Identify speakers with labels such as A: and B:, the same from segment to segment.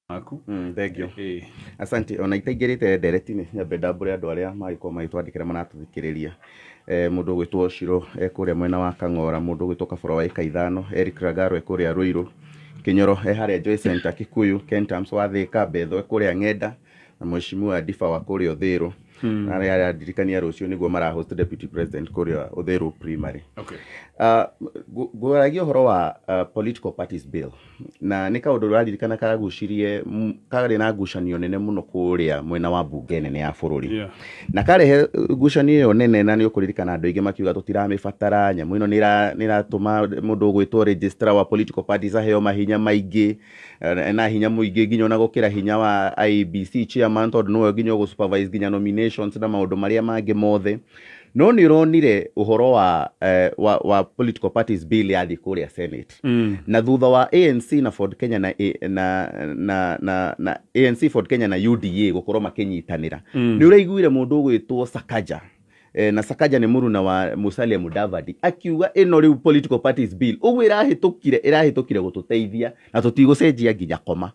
A: Maku.
B: Thank you.
A: Ĩĩ.
B: Asante. Ona itaingĩrĩte ndereti-inĩ, nyambe ndambũre andũ arĩa magĩkorwo magĩtwandĩkĩra maratũthikĩrĩria. Mũndũ ũgwĩtwo Shiro e kũrĩa mwena wa Kang'ora, mũndũ ũgwĩtwo Kaboro wa ĩka 5, Eric Ragaro e kũrĩa Ruiru, Kĩnyoro e harĩa Joy Center Kikuyu, Ken Tams wa Thĩka, Betho e kũrĩa Ng'enda, na Mheshimiwa Difa wa kũrĩa Ũthĩrũ. Na arĩa arandirikania rũciũ nĩguo mara host Deputy President kũrĩa Ũthĩrũ Primary. Ngwaragia ũhoro wa political parties bill, na nĩ kaũndũ ũraririkana karagucirie, karĩ na ngucanio nene mũno kũrĩa mwena wa mbunge nene ya bũrũri. Na karehe ngucanio ĩyo nene, na nĩ ũkũririkana andũ aingĩ makiuga tũtiramĩbatara nyamũ ĩno, nĩ ĩratũma mũndũ ũgwĩtwo registrar wa political parties aheo mahinya maingĩ, na hinya mũingĩ nginya ona gũkĩra hinya wa IEBC chairman, tondũ nĩwe nginya ũgũ supervise nginya nominations na maũndũ marĩa mangĩ mothe. No nĩ ũronire ũhoro wa political parties bill yathiĩ kũrĩa Senate, na thutha wa ANC na Ford Kenya na, A- na, na, na, na ANC, Ford Kenya na UDA gũkorwo makĩnyitanĩra, nĩ ũraiguire mũndũ ũgwĩtwo Sakaja, na Sakaja nĩ mũruna wa Musalia Mudavadi, akiuga ĩno rĩu political parties bill ũguo ĩrahĩtũkire gũtũteithia na tũtigũcenjia nginya koma.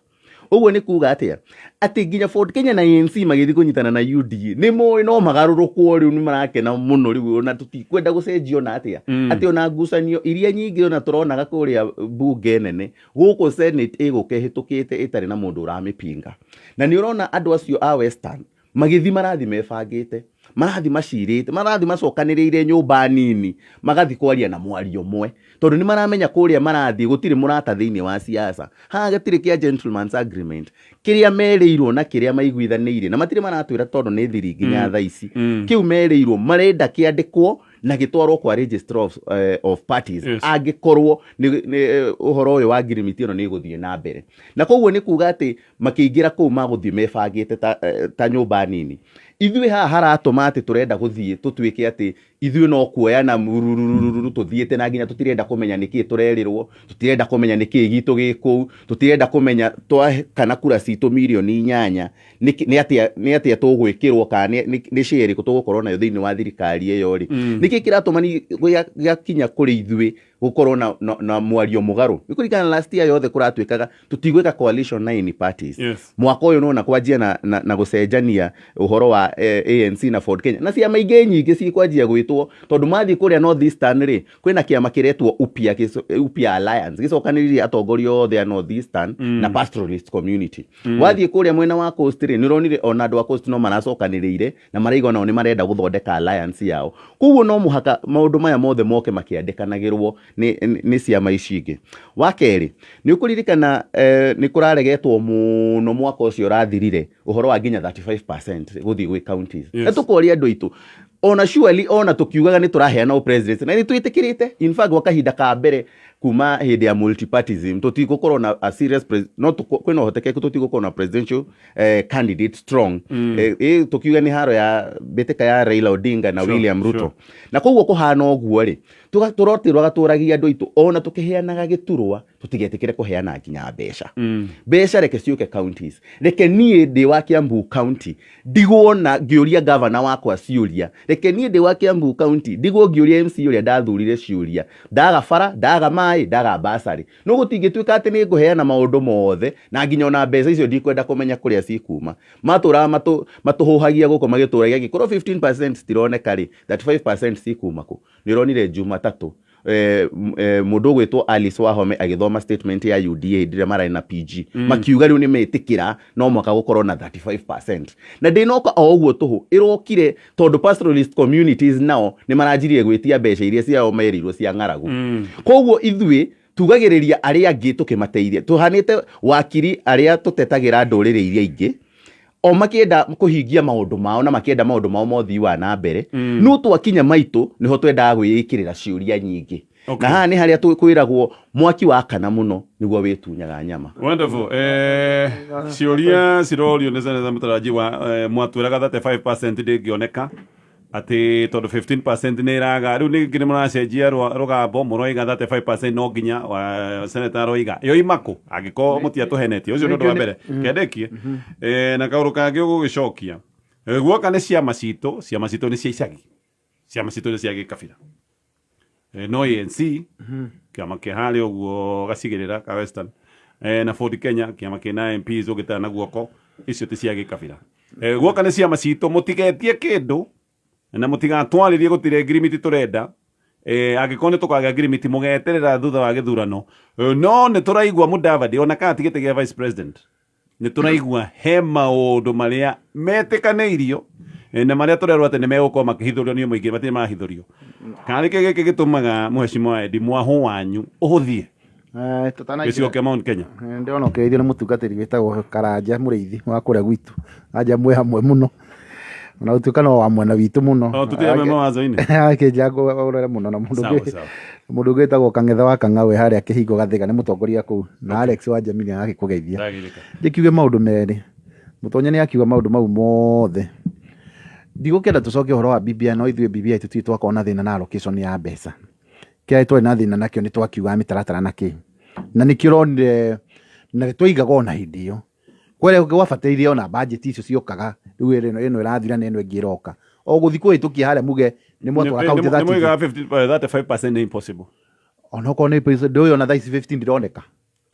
B: Ũguo nĩ kuga atĩa? Atĩ nginya Ford Kenya na ANC magĩthiĩ kũnyitana na UDA nĩ moĩ no magarũrũkwo. Rĩu nĩ marakena mũno rĩu, ona tũtikwenda gũcenjio na atĩa, atĩ ona ngucanio iria nyingĩ ona tũronaga kũrĩa mbunge nene, gũkũ Senate ĩgũka ĩhĩtũkĩte ĩtarĩ na mũndũ ũramĩpinga. Na nĩ ũrona andũ acio a Western magĩthiĩ, marathiĩ mebangĩte, marathiĩ macirĩte, marathiĩ macokanĩrĩire nyũmba nini, magathiĩ kwaria na mwario ũmwe, tondũ nĩ maramenya kũrĩa marathiĩ gũtirĩ mũrata thĩinĩ wa siasa. Haha gĩtirĩ kĩa gentleman's agreement kĩrĩa merĩirwo na kĩrĩa maiguithanĩirie, na matirĩ maratwĩra tondũ nĩ thiri nginya thaa ici. Kĩu merĩirwo marenda kĩandĩkwo na gĩtwarwo kwa registrar of parties, angĩkorwo nĩ ũhoro ũyũ wa ngirimiti ĩno nĩ ĩgũthiĩ na mbere. Na koguo nĩ kuga atĩ makĩingĩra kũu magũthiĩ mebangĩte ta nyũmba nini. Ithuĩ haha haratũma atĩ tũrenda gũthiĩ tũtuĩke atĩ ithuĩ no kuoya na rururururu tũthiĩte, na nginya tũtirenda kũmenya nĩkĩĩ tũrerĩrwo, tũtirenda kũmenya nĩkĩĩ gitũ gĩ kũu, tũtirenda kũmenya twa kana kura citũ mirioni 8 nĩ atĩa tũgwĩkĩrwo, kana nĩ share ĩrĩkũ tũgũkorwo nayo thĩinĩ wa thirikari ĩyo rĩ. Nĩkĩ kĩratũma gĩakinya kũrĩ ithuĩ gũkorwo na mwario mũgarũ? Nĩ kũringana na last year yothe kũratuĩkaga tũtigwĩka coalition na any parties. Mwaka ũyũ nona kwanjia na gũcenjania ũhoro wa ANC na Ford Kenya na ciama ingĩ nyingĩ cikwanjia gwĩtwo, tondũ mathiĩ kũrĩa North Eastern rĩ, kwĩna kĩama kĩretwo Upya, Upya Alliance, gĩcokanĩrĩrie atongoria othe a North Eastern na pastoralist community. Wathiĩ kũrĩa mwena wa Coast rĩ, nĩ ũronire ona andũ a Coast no maracokanĩrĩire na maraigua nao nĩ marenda gũthondeka alliance yao. Koguo no mũhaka maũndũ maya mothe moke makĩandĩkanagĩrwo nĩ ciama ici ingĩ. Wa kerĩ, nĩ ũkũririkana nĩ kũraregetwo mũno mwaka ũcio ũrathirire ũhoro wa nginya 35% gũthiĩ gwĩ counties. Na tũkoria andũ aitũ, ona surely ona tũkiugaga nĩ tũraheana president na nĩ twĩtĩkĩrĩte, in fact gwa kahinda ka mbere kuma hĩndĩ ya multipartism tũtigũkorwo na a serious no kwĩna ũhotekeku tũtigũkorwo na presidential candidate strong, tũkiuga nĩ haro ya mbĩtĩka ya Raila Odinga na William Ruto. Na koguo kũhana ũguo rĩ, tũrotirwaga tũragia andũ aitũ, ona tũkĩheanaga gĩturwa tũtigetĩkĩre kũheana nginya mbeca. Mbeca reke ciũke counties. Reke niĩ ndĩ wa Kiambu County ndigwo na ngĩũria gavana wakwa ciũria. Reke niĩ ndĩ wa Kiambu County ndigwo ngĩũria MC ũrĩa ndathurire ciũria, ndaga bara, ndaga maĩ, ndaga basarĩ. No gũtingĩtuĩka atĩ nĩ ngũheana maũndũ mothe na nginya ona mbeca icio ndikwenda kũmenya kũrĩa cikuma. Matũraga matũhũhagia gũkũ magĩtũragia angĩkorwo 15% citironeka rĩ, 35% cikuma kũ? Nĩ ũronire Jumatatũ mũndũ ũgwĩtwo Alice Wahome agĩthoma statement ya UDA hĩndĩ ĩrĩa mararĩ na PG, makiuga rĩu nĩ metĩkĩra no mwaka gũkorwo na 35%. Na ndĩnoka o ũguo tũhũ, ĩrokire tondũ pastoralist communities nao nĩ maranjirie gwĩtia mbeca iria ciao merirwo cia ng'aragu. Koguo ithuĩ tugagĩrĩria arĩa angĩ tũkĩmateithia, tũhanĩte wakiri arĩa tũtetagĩra ndũrĩrĩ iria ingĩ o makĩenda kũhingia maũndũ mao na makĩenda maũndũ mao ma ũthii wa na mbere, no twakinya maitũ nĩho twendaga gwĩĩkĩrĩra ciũria nyingĩ. Na haha nĩ harĩa kwĩragwo mwaki wakana mũno nĩguo wĩtunyaga nyama.
A: Wonderful. Ciũria cirorio nĩ Senator mũtarajiwa, mwatwĩraga 35% ndĩngĩoneka atĩ tondũ 15% nĩ ĩraga. Rĩu ningĩ nĩ mũracenjia rũgambo, mũroiga 35% no nginya wa senator aroiga yoima kũ angĩkorwo mũtiatũhenetie. Ũcio nĩ ũndũ wa mbere kendĩkie. Na kaũndũ kangĩ ũgũgĩcokia, guoka nĩ ciama citũ, ciama citũ nĩ cia icagi, ciama citũ nĩ cia gĩkabira. No ANC kĩama kĩa harĩa ũguo gacigĩrĩra ka Western. Na Ford Kenya kĩama kĩna MPs ũgĩtara na guoko, icio ti cia gĩkabira. Guoka nĩ ciama citũ, mũtigetie kĩndũ na mũtigatwarĩrie gũtirĩ ngirimiti tũrenda. Angĩkorwo nĩ tũkagĩa ngirimiti, mũgeterera thutha wa gĩthurano. No nĩ tũraigua Mudavadi ona kana ti gĩtĩ gĩa vice president, nĩ tũraigua he maũndũ marĩa metĩkanĩirio na marĩa tũrerwo atĩ nĩ megũkorwo makĩhithũrio nĩ mũingĩ, matirĩ marahithũrio. Kana nĩkĩ gĩkĩ gĩtũmaga mũhecimiwa Eddie mwahũ wanyu ũhũthie gĩcigo kĩa Mount Kenya?
C: Ndĩrona ũkĩgeithio nĩ mũtungatĩri wĩtagwo Karanja Mũrĩithi wa kũrĩa gwitũ. Karanja mwĩ hamwe mũno, ona gũtuĩka no wa mwena witũ mũno.
A: O tũtirĩ hamwe mawazo-inĩ.
C: Akĩnja ũrore mũno na mũndũ
A: Sawa,
C: ũngĩ
A: sawa.
C: Mũndũ ũngĩ wĩtagwo Kang'ethe wa Kang'awe harĩa Kĩhingo Gathĩga nĩ mũtongoria kũu, na Alex wa Jamini agagĩkũgeithia.
A: Ndagĩrĩka.
C: Njĩkiuge maũndũ merĩ. Mũtonye nĩ akiuga maũndũ mau mothe. Ndigũkĩenda tũcoke ũhoro wa BBI, no ithuĩ BBI tũtirĩ twakorwo na thĩna na allocation ya mbeca. Kĩrĩa twarĩ na thĩna nakĩo nĩ twakiugaga mĩtaratara na kĩ. Na nĩkĩo ũronire, na nĩ twaigaga ona hĩndĩ ĩyo. Kwerĩ gwabataire ona budget icio ciokaga, rĩu ĩno ĩrathira na ĩno ĩngĩ ĩroka. O gũthiĩ kũhĩtũkia harĩa muge nĩ mwatwara kaunti
A: Nĩ
C: 30.
A: moigaga 50, 35% nĩ impossible.
C: Onokorwo nĩ ndũĩ ona thaa ici 15 ndĩroneka.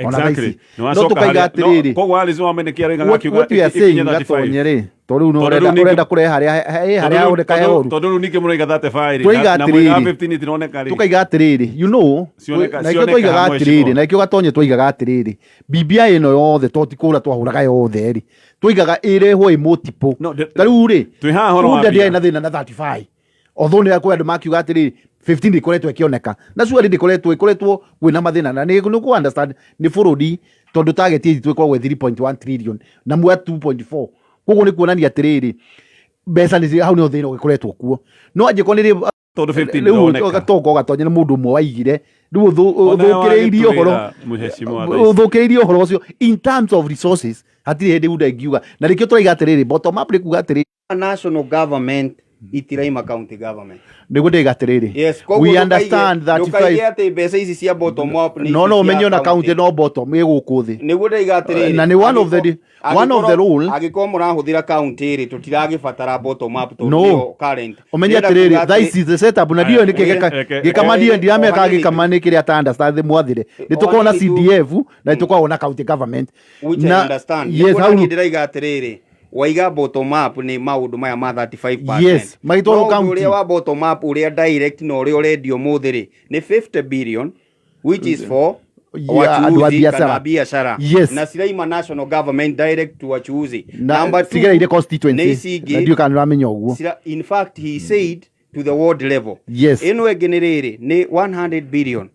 C: Ona thaa
A: Exactly.
C: ici.
A: Nĩ
C: No
A: wacoka
C: tũkaiga
A: harĩa- no,
C: atĩrĩrĩ,
A: koguo Alice Wamene kĩ aroigaga
C: what,
A: akiuga
C: what we are
A: ikinye
C: saying
A: 35.
C: gatonye rĩ, tondũ rĩu nĩ
A: Tondũ
C: ũrenda
A: rĩu ningĩ-
C: ũrenda kũrehe harĩa he harĩa honeka he horu.
A: Tondũ rĩu ningĩ mũroiga 35 rĩ,
C: Tũraiga
A: na moigaga
C: atĩrĩrĩ,
A: 15 itironeka rĩ.
C: Tukaiga atĩrĩrĩ, you know, na ikĩo
A: Cioneka
C: twaigaga
A: hamwe
C: atĩrĩrĩ,
A: cigo.
C: na ikĩo gatonye twaigaga atĩrĩrĩ, BBI ĩno yothe to ti kũhũra twahũraga yothe rĩ, twaigaga ĩrehwo ĩ multiple.
A: No,
C: Ta rĩu rĩ,
A: twĩ haha ũhoro wa
C: UDA ndĩarĩ
A: mbia.
C: na thĩna na 35, although nĩ kwĩ andũ makiuga atĩrĩrĩ, 15 ĩkoretwo ĩkĩoneka na surely ndĩkoretwo, ĩkoretwo kwĩna mathĩna na nĩ kũ understand nĩ bũrũri, tondũ target itũ ĩkoragwo ĩ 3.1 trillion na muoya 2.4, koguo nĩ kuonania atĩrĩrĩ, mbeca nĩ hau nĩho thĩna ũgĩkoretwo kuo. No angĩkorwo nĩ rĩ
A: Tondũ 15
C: rĩu
A: ndĩroneka.
C: tongo gatonye nĩ mũndũ ũmwe waigire, rĩu
A: Ona
C: ũthũkĩrĩirie ũhoro,
A: wagĩtwĩra mũhecimiwa thaa ici.
C: Ũthũkĩrĩirie ũhoro ũcio in terms of resources, hatirĩ hĩndĩ UDA ingiuga, na nĩkĩo tũraiga atĩrĩrĩ, bottom up nĩ kuga atĩrĩrĩ,
D: National government itiraima county government.
C: Nĩguo ndĩiga atĩrĩrĩ,
D: Yes, koguo
C: we understand
D: ndũkaige
C: 35
D: atĩ mbeca ici cia bottom up nĩ
C: no
D: ici
C: no
D: cia
C: ũmenye ona county no bottom ĩ gũkũ thĩ.
D: Nĩguo ndaiga atĩrĩrĩ,
C: Na nĩ one of the rule.
D: Angĩkorwo mũrahũthĩra county rĩ, tũtiragĩbatara bottom up tondũ
C: No.
D: nĩyo current.
C: Ũmenye
D: Ndĩrenda
C: atĩrĩrĩ,
D: kuga
C: thaa
D: atĩrĩ-
C: ici the setup na ndiũĩ nĩkĩ gĩkama ndiũĩ ndiramenya kana gĩkama nĩ kĩrĩa ta understand mwathire, nĩ tũkoragwo na
D: hanini tu.
C: CDF na nĩ tũkoragwo na county government.
D: Which I
C: Na
D: understand.
C: yes,
D: Nĩguo
C: hau
D: naniĩ ndĩraiga atĩrĩrĩ, waiga bottom up nĩ maũndũ maya ma 35%.
C: Yes, magĩtwarwo
D: No ũndũ
C: county.
D: ũrĩa wa bottom up ũrĩa direct na ũrĩa ũrendio ũmũthĩ rĩ, nĩ 50 billion, which is for
C: Yeah, andũ a
D: wachuuzi
C: biacara.
D: kana biacara.
C: Yes.
D: Na ciraima national government direct to wachuuzi.
C: Na
D: Number two,
C: cigereire
D: nĩ
C: constituency
D: ici
C: na
D: ingĩ
C: ndiũĩ kana nĩ ũramenya ũguo.
D: In fact, he said to the world level.
C: Yes.
D: Ĩno ĩngĩ nĩ rĩrĩ, nĩ 100 billion.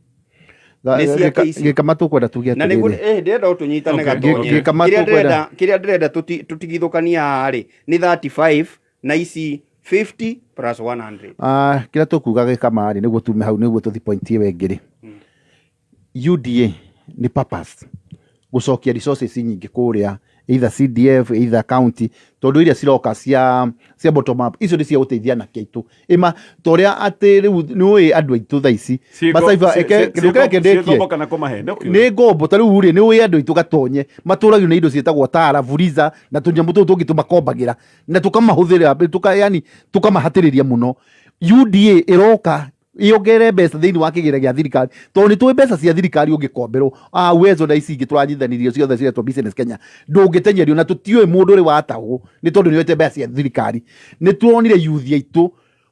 D: Nĩ cia KC.
C: Gĩkama tũkwenda tuge
D: Na nĩguo
C: atĩrĩrĩ,
D: ndĩrenda o tũnyitane gatonye.
C: Gĩkama
D: Kĩrĩa
C: tũkwenda-
D: kĩrĩa ndĩrenda tũtigithũkanie haha rĩ, nĩ 35 na ici 50 plus 100.
C: Ah, kĩrĩa tũkuga gĩkama rĩ, nĩguo tume hau nĩguo tũthi point ĩyo ĩngĩ rĩ, UDA nĩ purpose gũcokia resources nyingĩ kũrĩa either CDF, either county, tondũ iria ciroka cia bottom up icio nĩ cia gũteithia anake aitũ ĩma torĩa atĩ rĩu nĩ ũĩ andũ aitũ thaa ici macaiba ndũkereke ndĩkie.
A: Ngombo kana kũmahe? Nĩ
C: Nĩ ngombo. Ta rĩu rĩ, nĩ ũĩ andũ aitũ gatonye matũragio nĩ indo ciĩtagwo tara fuliza na tũnyamũ tũu tũngĩ tũmakombagĩra na tũkamahũthĩra yani tũkamahatĩrĩria mũno. UDA ĩroka yongerere mbeca thĩinĩ wa kĩgĩna gĩa thirikari, tondũ nĩ tũĩ mbeca cia thirikari ũngĩkomberwo, Uwezo na ici ingĩ tũranyitithanirio ciothe ciretwo Business Kenya, ndũngĩtenyerio na tũtiũĩ mũndũ ũrĩ watahwo nĩ tondũ nĩ oete mbeca cia thirikari. Nĩ tuonire youth aitũ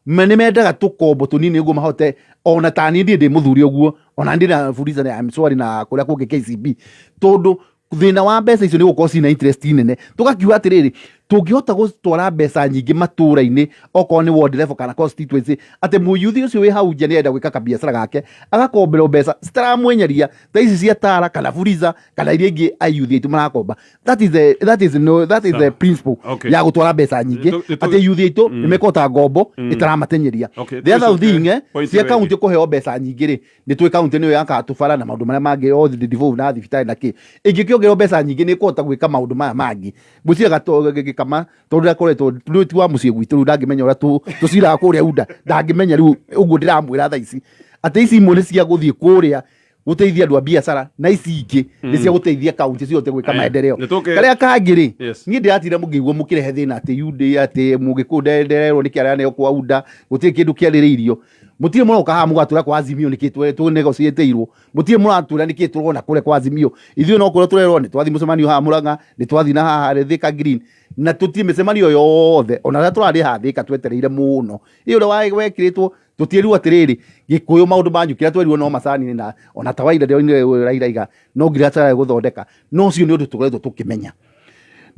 C: nĩ mendaga tũkombo tũnini nĩguo mahote, ona ta niĩ ndĩ mũthuri ũguo, ona ndĩ na Fuliza na M-Shwari na kũrĩa kũngĩ KCB, tondũ thĩna wa mbeca icio nĩ gũkorwo cina interest nene. Tũgakiuga atĩrĩrĩ, tũngĩhota gũtwara mbeca nyingĩ matũra-inĩ, okorwo nĩ ward level kana constituency, atĩ mũyuthi ũcio wĩ hau nja nĩ arenda gwĩka kabiacara gake, agakomberwo mbeca citaramwenyeria ta ici cia Tala kana Fuliza kana iria ingĩ ayuthi aitũ marakomba. That is the, that is no, that is the
A: Sawa.
C: principle ya gũtwara mbeca nyingĩ atĩ yuthi aitũ nĩ mekũhota ngombo ĩtaramatenyeria.
A: Okay,
C: The other
A: tũcoke
C: thing,
A: point
C: cia
A: ĩyo
C: county
A: ĩngĩ.
C: kũheo mbeca nyingĩ rĩ, nĩ tũĩ county nĩyo yakaga tũbara na maũndũ marĩa mangĩ othe, devolve na thibitarĩ na kĩ, ĩngĩkĩongererwo mbeca nyingĩ nĩ ĩkũhota gwĩka maũndũ maya mangĩ. Ngwĩciria gĩkama tondũ ndakoretwo rĩu ti wa mũciĩ gwitũ, rĩu ndangĩmenya ũrĩa tũciraga kũrĩa UDA, ndangĩmenya rĩu ũguo ndĩramwĩra thaa ici atĩ ici imwe nĩ cia gũthiĩ kũrĩa Gũteithia andũ a biacara na ici ingĩ nĩ cia gũteithia kaunti ciothe gwĩka
A: Aya,
C: maendeleo.
A: nĩ tũke-
C: Karĩa kangĩ rĩ, niĩ ndĩratira mũngĩigua mũkĩrehe thĩna atĩ UDA, atĩ mũgĩkũyũ ndererwo nĩ kĩaraneo kwa UDA, gũtirĩ kĩndũ kĩarĩrĩirio. Mũtirĩ mũroka haha mũgatwĩra kwa Azimio nĩkĩ tũnegotiatĩirwo. Mũtirĩ mũratwĩra nĩkĩ tũrona kũrĩa kwa Azimio. Ithuĩ no kũrĩa tũrerwo nĩ twathiĩ mũcemanio haha Mũrang'a, nĩ twathiĩ na haha Thika Green, na tũtirĩ mĩcemanio yothe ona arĩa tũrarĩ haha Thika twetereire mũno ĩ ũrĩa wekĩrĩtwo. Tũtiĩrirwo atĩrĩrĩ, Gĩkũyũ maũndũ manyu kĩrĩa twerirwo no macani na ona tawaira ndĩronire Raila aiga no nginya tũrare gũthondeka, no ũcio nĩ ũndũ tũkoretwo tũkĩmenya.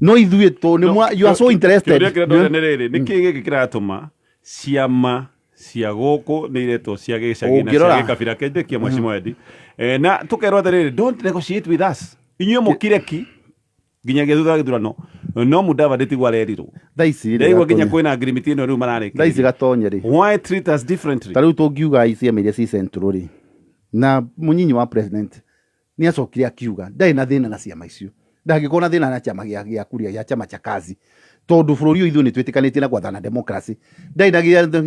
C: No ithuĩ tũ nĩ mwa, you are so interested.
A: Kĩũria kĩrĩa ndoria nĩ rĩrĩ, nĩkĩ gĩkĩ kĩratũma ciama cia gũkũ nĩ iretwo cia gĩcagi na cia
C: Ũngĩrora-
A: gĩkabira? Kĩndĩkia Mheshimiwa Eddie. Na tũkerwo atĩrĩrĩ, don't negotiate with us, inyuĩ mũkire ki nginyagia thutha wa gĩthurano. No Mudavadi tiguo arerirwo.
C: Thaa ici rĩ,
A: Ndaigua nginya
C: Gatonye.
A: kwĩna ngirimiti ĩno rĩu
C: Thaa ici
A: mararĩkĩrĩria.
C: Gatonye rĩ,
A: Why treat us differently?
C: Ta rĩu tũngiuga ciama iria ci Central rĩ, na mũnyinyi wa president nĩ acokire akiuga ndarĩ na thĩna na ciama icio, ndangĩkorwo na thĩna na chama gĩa Kuria, gĩa chama cha kazi, tondũ bũrũri ũyũ ithuĩ nĩ twĩtĩkanĩtie na gwathana democracy. Ndarĩ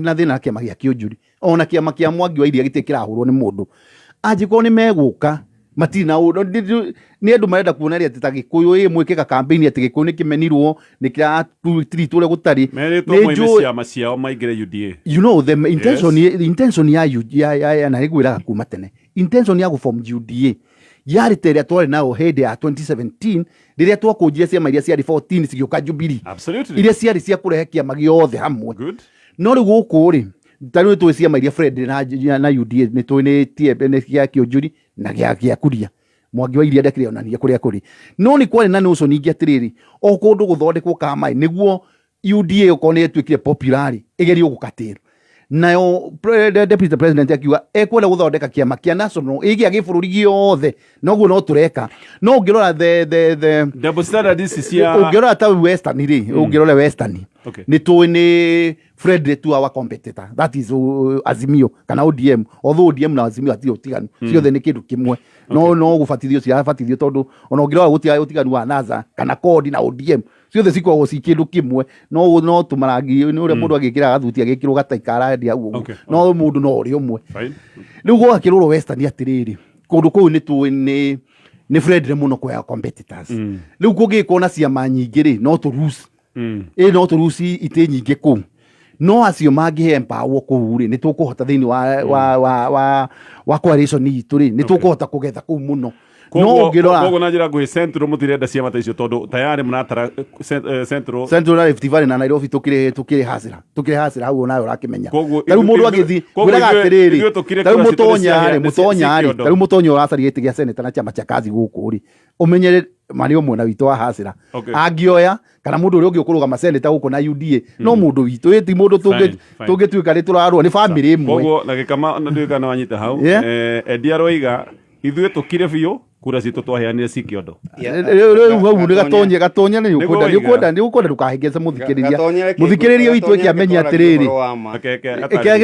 C: na thĩna na kĩama gĩa Kĩũnjuri, ona kĩama kĩa Mwangi wa Iria gĩtirĩ kĩrahũrwo nĩ mũndũ. Angĩkorwo nĩ megũka, matirĩ na ũndũ. Nĩ andũ marenda kuonereria atĩ ta Gĩkũyũ ĩ mwĩkĩka campaign atĩ Gĩkũyũ nĩ kĩmenirwo, nĩ kĩratreatwo ũrĩa gũtarĩ.
A: Merĩtwo
C: Nĩ
A: moime
C: njũĩ-
A: ciama ciao maingĩre UDA.
C: You know the intention, intention ya U- ya ya, ya na nĩngwĩraga kuma tene, intention ya gũform UDA yarĩ ta ĩrĩa twarĩ nayo hĩndĩ ya 2017, rĩrĩa twakũnjire ciama iria ciarĩ 14 cigĩũka Jubilee, iria ciarĩ cia kũrehe kĩama gĩothe hamwe. No rĩu gũkũ rĩ, ta rĩu nĩtũĩ ciama iria Fred na UDA nĩtũĩ nĩ TM, nĩ gĩa Kĩũnjuri na gĩa Kuria. Mwangi wa Iria ndakĩrĩ onania kũrĩa kũrĩ. No nĩ kwarĩ na notion ingĩ atĩrĩrĩ, o kũndũ gũthondekwo kama nĩguo UDA okorwo nĩ ĩtuĩkire popular rĩ, ĩgerio gũkatĩra. Nayo deputy president akiuga ekwenda gũthondeka kĩama kĩa national, ĩ gĩa gĩbũrũri gĩothe, noguo no tũreka. No ũngĩrora the
A: Double standard ici cia
C: ũngĩrora ta Western rĩ, ũngĩrora Western, nĩ tũĩ nĩ friendly to our competitor, that is Azimio kana ODM, although ODM na Azimio hatirĩ ũtiganu, ciothe nĩ kĩndũ kĩmwe. No gũbatithio cirabatithio, tondũ ona ũngĩrora gũtirĩ ũtiganu wa NASA kana CORD na ODM, ciothe cikoragwo ci kĩndũ kĩmwe. No tũmarangi nĩ ũrĩa mũndũ agĩkĩra gathuti agĩkĩrwo gatai karandia hau ũguo. No mũndũ no ũrĩ ũmwe. Rĩu gwakĩrũrwo Western atĩrĩrĩ, kũndũ kũu nĩ tũĩ nĩ friendly mũno kwa competitors. Rĩu kũngĩgĩkorwo na ciama nyingĩ rĩ, no tũ lose. Ĩ no tũ lose itĩ nyingĩ kũu. No acio mangĩhe empower kũu rĩ, nĩ tũkũhota thĩinĩ wa coalition itũ rĩ, nĩ tũkũhota kũgetha kũu mũno. No ũngĩrora
A: Koguo na njĩra nguhĩ, Central mũtirenda ciama ta icio tondũ tayarĩ mũratara Central.
C: Central na Rift Valley na Nairobi tũkĩrĩ hasira hau onawe ũrakĩmenya.
A: Koguo
C: Ta rĩu mũndũ agĩthiĩ
A: koguo
C: ngwĩraga atĩrĩrĩ,
A: ithuĩ tũkire
C: ta rĩu
A: kura citũ nĩ
C: mũtonya rĩ, mũtonya rĩ,
A: kĩondo.
C: ta rĩu mũtonya ũracaria gĩtĩ gĩa seneta na chama cha kazi gũkũ rĩ, ũmenyere marĩ o mwena witũ wa hasira. Angĩoya kana mũndũ ũrĩa ũngĩ ũkũrũgama seneta gũkũ na UDA no mũndũ witũ, ĩ ti mũndũ
A: Fine, fine.
C: tũngĩtuĩka nĩ tũrarũa, nĩ bamĩrĩ ĩmwe.
A: Koguo na gĩkama na ndiũĩ kana wanyita hau. Eddie aroiga ithuĩ tũkire biũ, kura citũ twaheanire ci kĩondo.
C: Rĩu hau nĩ gatonye, gatonye nĩ
A: Nĩguo
C: ũkwenda nĩ
A: oiga.
C: ũkwenda nĩ ũkwenda ndũkahĩngĩce mũthikĩrĩria. Mũthikĩrĩria witũ eke amenye atĩrĩrĩ,
A: Eke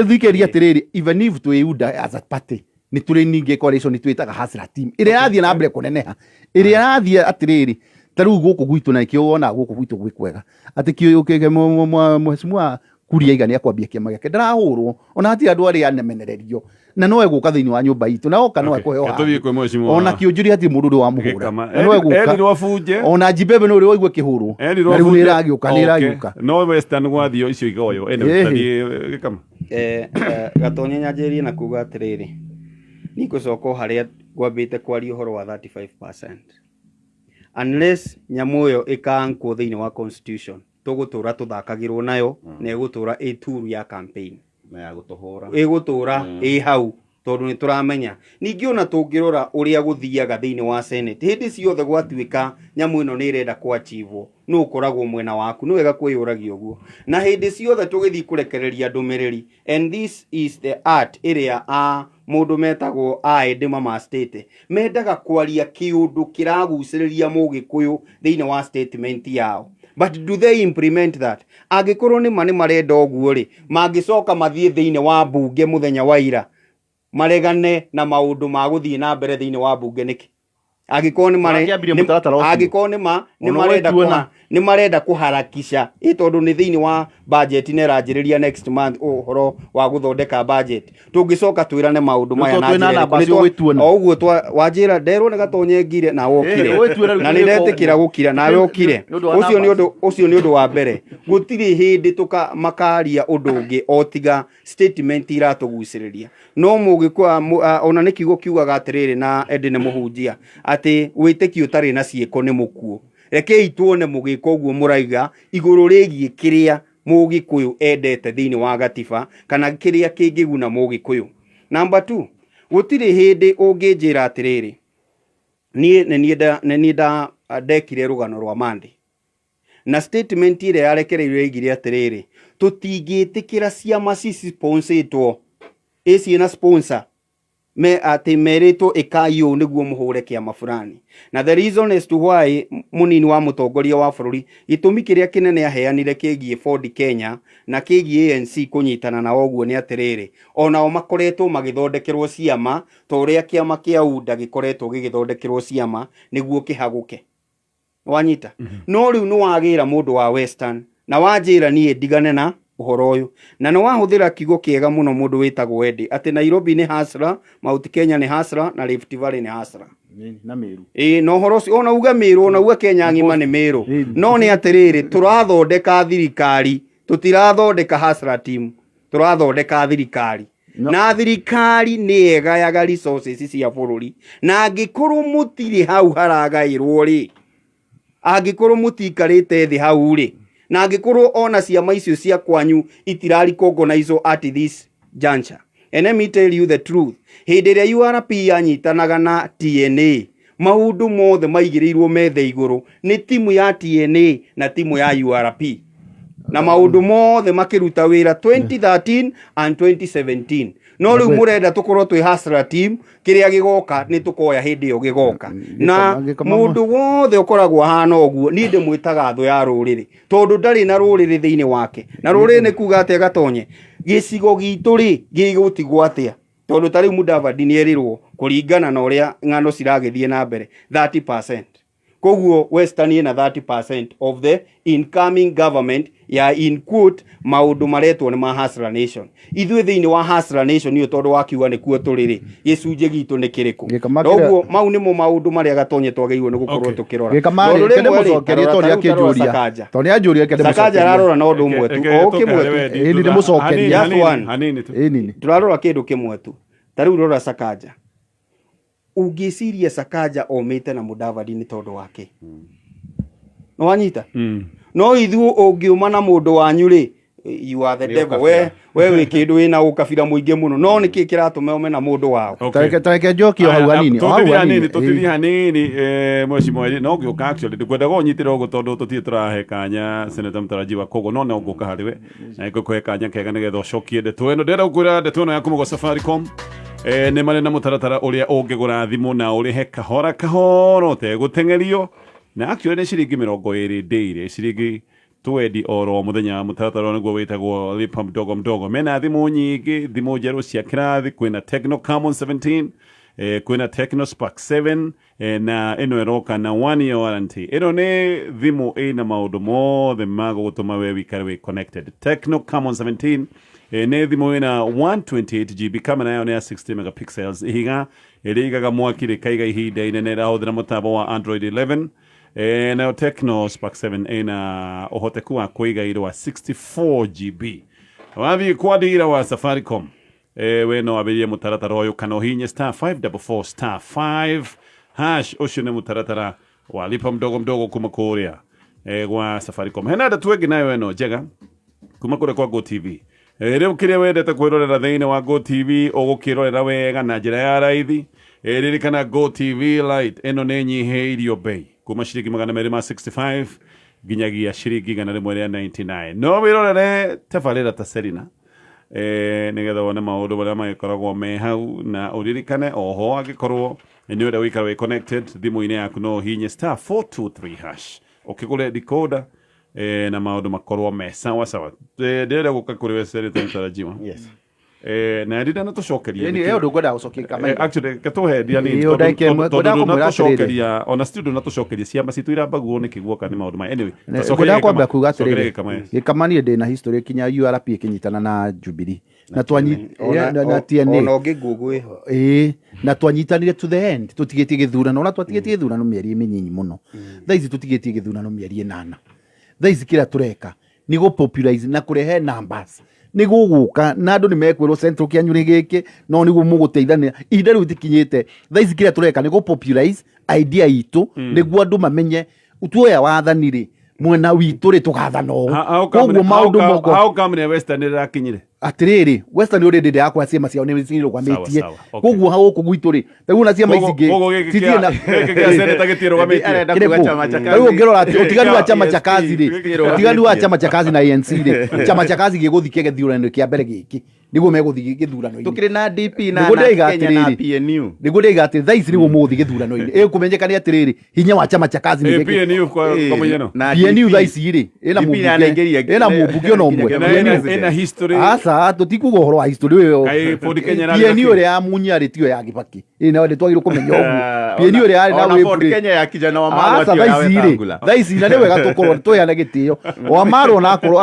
C: ĩke atĩrĩrĩ, even if twĩ UDA as a party, nĩ tũrĩ ningĩ coalition twĩtaga Hustler team ĩrĩa ĩrathiĩ na mbere kũneneha, ĩrĩa ĩrathiĩ atĩrĩrĩ, ta rĩu gũkũ gwitũ, na nĩkĩo wonaga gũkũ gwitũ gwĩ kwega atĩ mheshimiwa Kuria aiga nĩ akwambia kĩama gĩake, ndarahũrwo ona hatirĩ andũ arĩa anemenererio, na no egũka thĩinĩ wa nyũmba itũ, na oka no ekũheo
A: Reke tũthiĩ
C: handũ.
A: kwĩ mheshimiwa
C: Ona Kĩũnjũri hatirĩ mũndũ ũrĩ wamũhũra.
A: Gĩkama.
C: Na no egũka.
A: Erirwo abunje.
C: Ona Njibebe no ũrĩ waigua ĩkĩhũrwo.
A: Erirwo
C: Na rĩu nĩ
A: abunje.
C: ĩragĩũka, nĩ ĩragĩũka.
A: No Western gwathiĩ icio igoyo. Anyway, tathiĩ Gĩkama.
D: Gatonye nyanjĩrĩrie na kuga atĩrĩrĩ, niĩ ngũcoka o harĩa ngwambĩte kwaria ũhoro wa 35%. Unless nyamũ ĩyo ĩkankwo thĩinĩ wa constitution, tũgũtũra tũthakagĩrwo nayo na ĩgũtũra ĩ tool ya campaign.
B: Na ya gũtũhũra.
D: Ĩgũtũra ĩ hau tondũ nĩ tũramenya. Ningĩ ona tũngĩrora ũrĩa gũthiaga thĩinĩ wa Senate, hĩndĩ ciothe gwatuĩka nyamũ ĩno nĩ ĩrenda kũ-achieve, nũ ũkoragwo mwena waku? Nĩ wega kwĩyũragia ũguo. Na hĩndĩ ciothe tũgĩthiĩ kũrekereria ndũmĩrĩri, and this is the art ĩrĩa a mũndũ metagwo aĩndĩ mamastĩte, mendaga kwaria kĩũndũ kĩragucĩrĩria mũgĩkũyũ thĩinĩ wa statement yao. But do they implement that? Angĩkorwo nĩma nĩ marenda ũguo rĩ, mangĩcoka mathiĩ thĩinĩ wa mbunge mũthenya wa ira maregane na maũndũ ma gũthiĩ na mbere thĩinĩ wa mbunge nĩkĩ? Angĩkorwo nĩ
C: Makĩambirie mũtaratara ũcio.
D: Angĩkorwo nĩ ma nĩ
C: Ona
D: marenda
C: ũgĩtuona.
D: Nĩ marenda kũharakisha ĩ tondũ nĩ thĩinĩ wa budget na ĩranjĩrĩria next month ũhoro wa gũthondeka budget. Tũngĩcoka twĩrane maũndũ maya
C: Nĩ
D: na
C: tondũ twĩna
D: njĩra ĩrĩkũ?
C: namba
D: Nĩ twa-
C: ciũgwĩtuona.
D: o ũguo wanjĩra nderwo nĩ gatonye ngire na wokire.
C: Ĩ, ũgwĩtuĩra rĩu
D: Na nĩ
C: tũgĩka
D: ndetĩkĩra
C: ũguo.
D: gũkira nawe ũkire.
C: Nĩ ũndũ wa
D: Ũcio nĩ
C: numbers.
D: ũndũ ũcio nĩ ũndũ wa mbere. Gũtirĩ hĩndĩ tũka makaria ũndũ ũngĩ o tiga statement iratũgucĩrĩria. No mũgĩkũyũ ona nĩ kiugo kiugaga atĩrĩrĩ na Eddie nĩ mũhunjia atĩ wĩtĩkio ũtarĩ na ciĩko nĩ mũkuũ. Rekei tuone mũgĩka ũguo mũraiga igũrũ rĩgiĩ kĩrĩa mũgĩkũyũ endete thĩinĩ wa gatiba kana kĩrĩa kĩngĩguna mũgĩkũyũ. Number 2, gũtirĩ hĩndĩ ũngĩnjĩra atĩrĩrĩ niĩ nĩ niĩ ndekire rũgano rwa Monday na statement ĩrĩa yarekereirio yaigire atĩrĩrĩ tũtingĩtĩkĩra ciama ci-sponsorĩtwo ĩ ciĩna sponsor me atĩ merĩtwo ĩkai ũũ nĩguo mũhũre kĩama fulani. Na the reason as to why mũnini wa mũtongoria wa bũrũri gĩtũmi kĩrĩa kĩnene aheanire kĩgiĩ Ford Kenya na kĩgiĩ ANC kũnyitana na ũguo nĩ atĩrĩrĩ onao makoretwo magĩthondekerwo ciama ta ũrĩa kĩama kĩa UDA gĩkoretwo gĩgĩthondekerwo ciama nĩguo kĩhagũke. Wanyita? No rĩu nĩ wagĩra mũndũ wa Western na wanjĩra niĩ ndigane na ũhoro ũyũ na nĩ wahũthĩra kiugo kĩega mũno mũndũ wĩtagwo Eddie atĩ Nairobi nĩ hustler, Mount Kenya nĩ hustler na Rift Valley nĩ hustler.
C: Na Meru.
D: Ĩĩ na ũhoro ũcio ona uge Meru ona uge Kenya ng'ima nĩ Meru. No nĩ atĩrĩrĩ tũrathondeka thirikari tũtirathondeka hustler team tũrathondeka thirikari. Na thirikari nĩ ĩgayaga resources cia bũrũri na angĩkorwo mũtirĩ hau haragaĩrwo rĩ angĩkorwo mũtikarĩte thĩ hau rĩ na angĩkorwo ona ciama icio cia kwanyu itirarikongonaizo at this juncture. And let me tell you the truth, hĩndĩ ĩrĩa URP yanyitanaga na TNA maũndũ mothe maigĩrĩirwo metha igũrũ nĩ timu ya TNA na timu ya URP na maũndũ mothe makĩruta wĩra 2013 and 2017. No rĩu mũrenda tũkorwo twĩ hustler team kĩrĩa gĩgoka nĩ tũkoya hĩndĩ ĩyo gĩgoka. Na mũndũ wothe ũkoragwo ahana ũguo niĩ ndĩmwĩtaga thũ ya rũrĩrĩ tondũ ndarĩ na rũrĩrĩ thĩinĩ wake. Na rũrĩrĩ nĩ kuga atĩa gatonye gĩcigo gitũ rĩ gĩgũtigwo atĩa tondũ ta rĩu Mudavadi nĩ erirwo kũringana na ũrĩa ng'ano ciragĩthiĩ na mbere 30%. Koguo Western ĩna 30% of the incoming government ya in quote maũndũ maretwo nĩ ma Hustler Nation. Ithuĩ thĩinĩ wa Hustler Nation ĩyo tondũ wakiuga nĩkuo tũrĩ rĩ gĩcunjĩ gitũ nĩ kĩrĩkũ? Noguo mau nĩmo maũndũ marĩa gatonye twagĩrĩirwo nĩ gũkorwo tũkĩrora.
C: Tondũ rĩmwe rĩ, ta rora Sakaja. Tondũ nĩ anjũria reke
D: Sakaja ararora na ũndũ ũmwe tu o kĩmwe tu.
C: Ĩni ndĩmũcokerie.
D: Just one. Tũrarora kĩndũ kĩmwe tu. Ta rĩu rora Sakaja. Ũngĩciria Sakaja omĩte na Mudavadi nĩ tondũ wake. Nĩ wanyita? No ithuĩ ũngĩũma na mũndũ wanyu rĩ you are the devil. We wĩ kĩndũ wĩna ũkabira mũingĩ mũno. No nĩkĩ kĩratũma ũme na mũndũ wao?
C: Tareke njokie hau hanini.
A: Tũthiĩ hanini, tũthiĩ hanini mheshimiwa no ngĩũka actually ndikwendaga ũnyitĩre ũguo tondũ tũtirĩ tũrahe kanya Senator mũtarajiwa koguo no no ngũka harĩ we na ngũkũhe kanya kega nĩgetha ũcokie ndeto ĩno. Ndĩrenda gũkwĩra ndeto ĩno ya kuma gwa Safaricom nĩ marĩ na mũtaratara ũrĩa ũngĩgũra thimũ na ũrĩhe kahora kahora ũtegũteng'erio na actually nĩ ciringi 20 daily ciringi 20 oro mũthenya. Mũtaratara nĩguo wĩtagwo lipa mdogo mdogo. Mena thimũ nyingĩ, thimũ njerũ cia kĩrathi, kwĩna Tecno Camon 17, kwĩna Tecno Spark 7, na ĩno ĩroka na 1 year warranty. Ĩno nĩ thimũ ĩna maũndũ mothe ma gũgũtũma we wĩikare wĩ connected. Tecno Camon 17 nĩ thimũ ĩna 128 GB, kamera yayo nĩ ya 60 megapixels, ihiga ĩrĩigaga mwaki rĩkaiga ihinda inene, ĩrahũthĩra mũtambo wa Android 11. Nayo Tecno Spark 7 ĩna ũhoteku wa kũiga irũa 64 GB. Wathiĩ kwa dealer wa Safaricom we no wambĩrĩrie mũtaratara ũyũ kana ũhihinye star 544 star 5 hash. Ũcio nĩ mũtaratara wa lipa mdogo mdogo kuma kũrĩa gwa Safaricom. Hena ndeto ĩngĩ nayo ĩno njega kuma kũrĩa kwa GoTV. Rĩu kĩrĩa wendete kwĩrorera thĩinĩ wa GoTV ũgũkĩrorera wega na njĩra ya raithi. Ririkana GoTV Lite ĩno nĩ nyihĩirio bei kuma ciringi 265 nginyagia ciringi 199. No wĩrorere tabarĩra ta Selina nĩgetha wone maũndũ marĩa magĩkoragwo me hau na ũririkane oho angĩkorwo nĩ ũrenda gũikara wĩ connected thimũ-inĩ yaku no ũhihinye star 423 hash ũkĩgũre decoder na maũndũ makorwo me sawa sawa. Ndĩrenda gũka kũrĩ we Senator mũtarajiwa.
B: Yes.
A: Na ndina tũcokeria.
C: Ĩni ĩyo ndũngwenda gũcokia Gĩkamaitho.
A: Actually ketũhendia nini.
C: Ĩĩ, ndagĩka ĩmwe.
A: Tondũ
C: Ngwendaga kũmwĩra atĩrĩrĩ.
A: ndũnatũcokeria ona still ndũnatũcokeria ciama citũ irambagwo nĩkĩ guoka nĩ maũndũ maya. Anyway, tũcokerie.
C: Ngwendaga kwamba
A: Gĩkama.
C: kuga
A: Cokeria
C: atĩrĩrĩ,
A: Gĩkama, yes.
C: Gĩkama niĩ ndĩna history kinya URP ĩkĩnyitana na Jubilee na twanyi na TNA.
D: Ona ũngĩ ngũngũ ĩho.
C: Ĩĩ, na twanyitanire to the end, tũtigĩtie gĩthurano, ona twatigĩtie gĩthurano mĩeri mĩnyinyi mũno. Thaa ici tũtigĩtie gĩthurano mĩeri 8. Thaa ici kĩrĩa tũreka nĩ gũ popularize na kũrehe numbers nĩ gũgũka na andũ nĩ mekwĩrwo central kĩanyu nĩ gĩkĩ, no nĩguo mũgũteithania. Ihinda rĩu rĩtikinyĩte. Thaa ici kĩrĩa tũreka nĩ gũ popularize idea itũ nĩguo andũ mamenye tuoya wathani rĩ, mwena witũ rĩ, tũgathana ũũ. Koguo maũndũ moko
A: How come nĩ Western ĩrakinyire?
C: Atĩrĩrĩ, Western ũrĩ ndĩndĩ yakwa ciama ciao nĩ cirũgamĩtie.
A: Sawa, sawa, okay.
C: Koguo ha gũkũ gwitũ rĩ, rĩu na ciama ici ingĩ
A: Koguo gĩkĩ
C: citirĩ na
A: gĩkĩ kĩa seneta gĩtirũgamĩtie.
B: Arenda
C: Kĩrĩkũ?
B: kuga chama cha
C: Rĩu
B: kazi.
C: ũngĩrora atĩ ũtiganu wa chama cha
B: ESP,
C: kazi rĩ,
B: gĩtirũgamĩtie.
C: ũtiganu wa chama cha kazi na ANC rĩ, chama cha kazi gĩgũthiĩ kĩa gĩthurano kĩa mbere gĩkĩ nĩguo megũthiĩ gĩthurano-inĩ.
B: Tukĩrĩ na DP na
C: Nĩguo
B: na
C: ndĩiga
B: Kenya na
C: atĩrĩrĩ.
B: PNU.
C: Nĩguo ndĩiga atĩ thaa ici nĩguo mũgũthiĩ gĩthurano-inĩ, ĩkũmenyeka nĩ atĩrĩrĩ, hinya wa chama cha kazi nĩ
A: Eh,
C: gĩkĩ.
A: PNU kwa mũhiano.
B: Na
C: PNU
B: DP.
C: thaa ici rĩ, ĩna
B: DP
C: mũmbunge
B: yanaingĩria-
C: ĩna mũmbunge ona ũmwe.
B: nginya
A: Na
C: PNU.
A: ĩna history.
C: Aca, tũtikuga ũhoro wa history ũyũ.
A: Kaĩ Ford Kenya ĩrarĩ
C: PNU
A: na kĩ?
C: ĩrĩa ya Munya rĩ tiyo ya Kibaki. Ĩ na nĩtwagĩrĩirwo kũmenya ũguo. PNU ĩrĩa yarĩ na
B: Ona Ford
C: Wavre.
B: Kenya ya kijana wa Marwa
C: Aca,
B: tiyo ya
C: thaa ici rĩ,
B: Wetangula.
C: thaa ici na nĩ wega tũkorwo tũheane gĩtĩo. Wamarwa onakorwo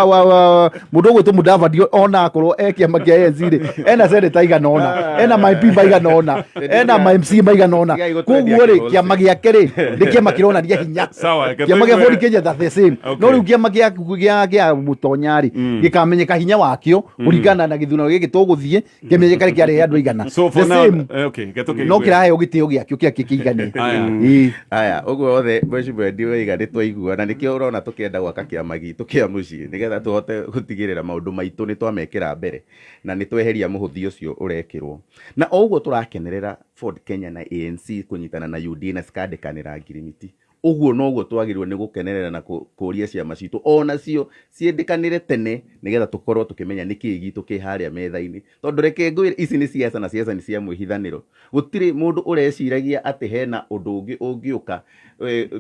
C: mũndũ ũgwĩtwo Mudavadi onakorwo e kĩama kĩa ANC rĩ, ena seneta igana ũna, ena ma MP maigana ũna, ena ma MC maigana ũna.
B: Tigai gũtwendia
C: Koguo rĩ,
B: kĩhũthĩ.
C: kĩama gĩake rĩ, nĩ kĩama kĩronania hinya.
A: Sawa, reke
C: Kĩama gĩa
A: tũigue-
C: Ford Kenya ta the same.
A: Okay.
C: No rĩu kĩama kĩa Mũtonya rĩ, gĩkamenyeka hinya wakĩo kũringana na gĩthurano gĩkĩ tũgũthiĩ, kĩmenyeka nĩ kĩarehe andũ aigana.
A: So for
C: The
A: now,
C: same,
A: okay, reke tũkĩigue.
C: no kĩraheo gĩtĩo gĩakĩo kĩrĩa kĩkĩiganie.
A: Aya.
C: Ĩĩ.
B: Aya, ũguo othe mheshimiwa Eddie waiga nĩ twaigua, na nĩkĩo ũrona tũkĩenda gwaka kĩama gitũ kĩa mũciĩ nĩgetha tũhote gũtigĩrĩra maũndũ maitũ nĩ twamekĩra mbere na nĩ tweheria mũhũthi ũcio ũrekĩrwo. Na o ũguo tũrakenerera Ford Kenya na ANC kũnyitana na UDA na cikandĩkanĩra ngirimiti, ũguo noguo twagĩrĩirwo nĩ gũkenerera na kũria ciama citũ onacio ciĩndĩkanĩre tene nĩgetha tũkorwo tũkĩmenya nĩkĩĩ gitũ kĩ harĩa metha-inĩ. Tondũ reke ngwĩre, ici nĩ siasa na siasa nĩ cia mwĩhithanĩro. Gũtirĩ mũndũ ũreciragia atĩ hena ũndũ ũngĩ ũngĩũka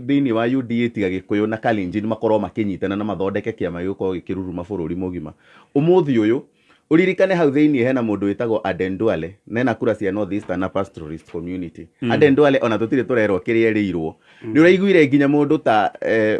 B: thĩinĩ wa UDA tiga Gĩkũyũ na Kalenjin makorwo makĩnyitana na mathondeke kĩama gĩgũkorwo gĩkĩruruma bũrũri mũgima. Ũmũthĩ ũyũ ũririkane hau thĩinĩ hena mũndũ wĩtagwo Aden Duale na ena kura cia North Eastern na Pastoralist Community. Aden Duale ona tũtirĩ tũrerwo kĩrĩa erĩirwo. Nĩ ũraiguire nginya mũndũ ta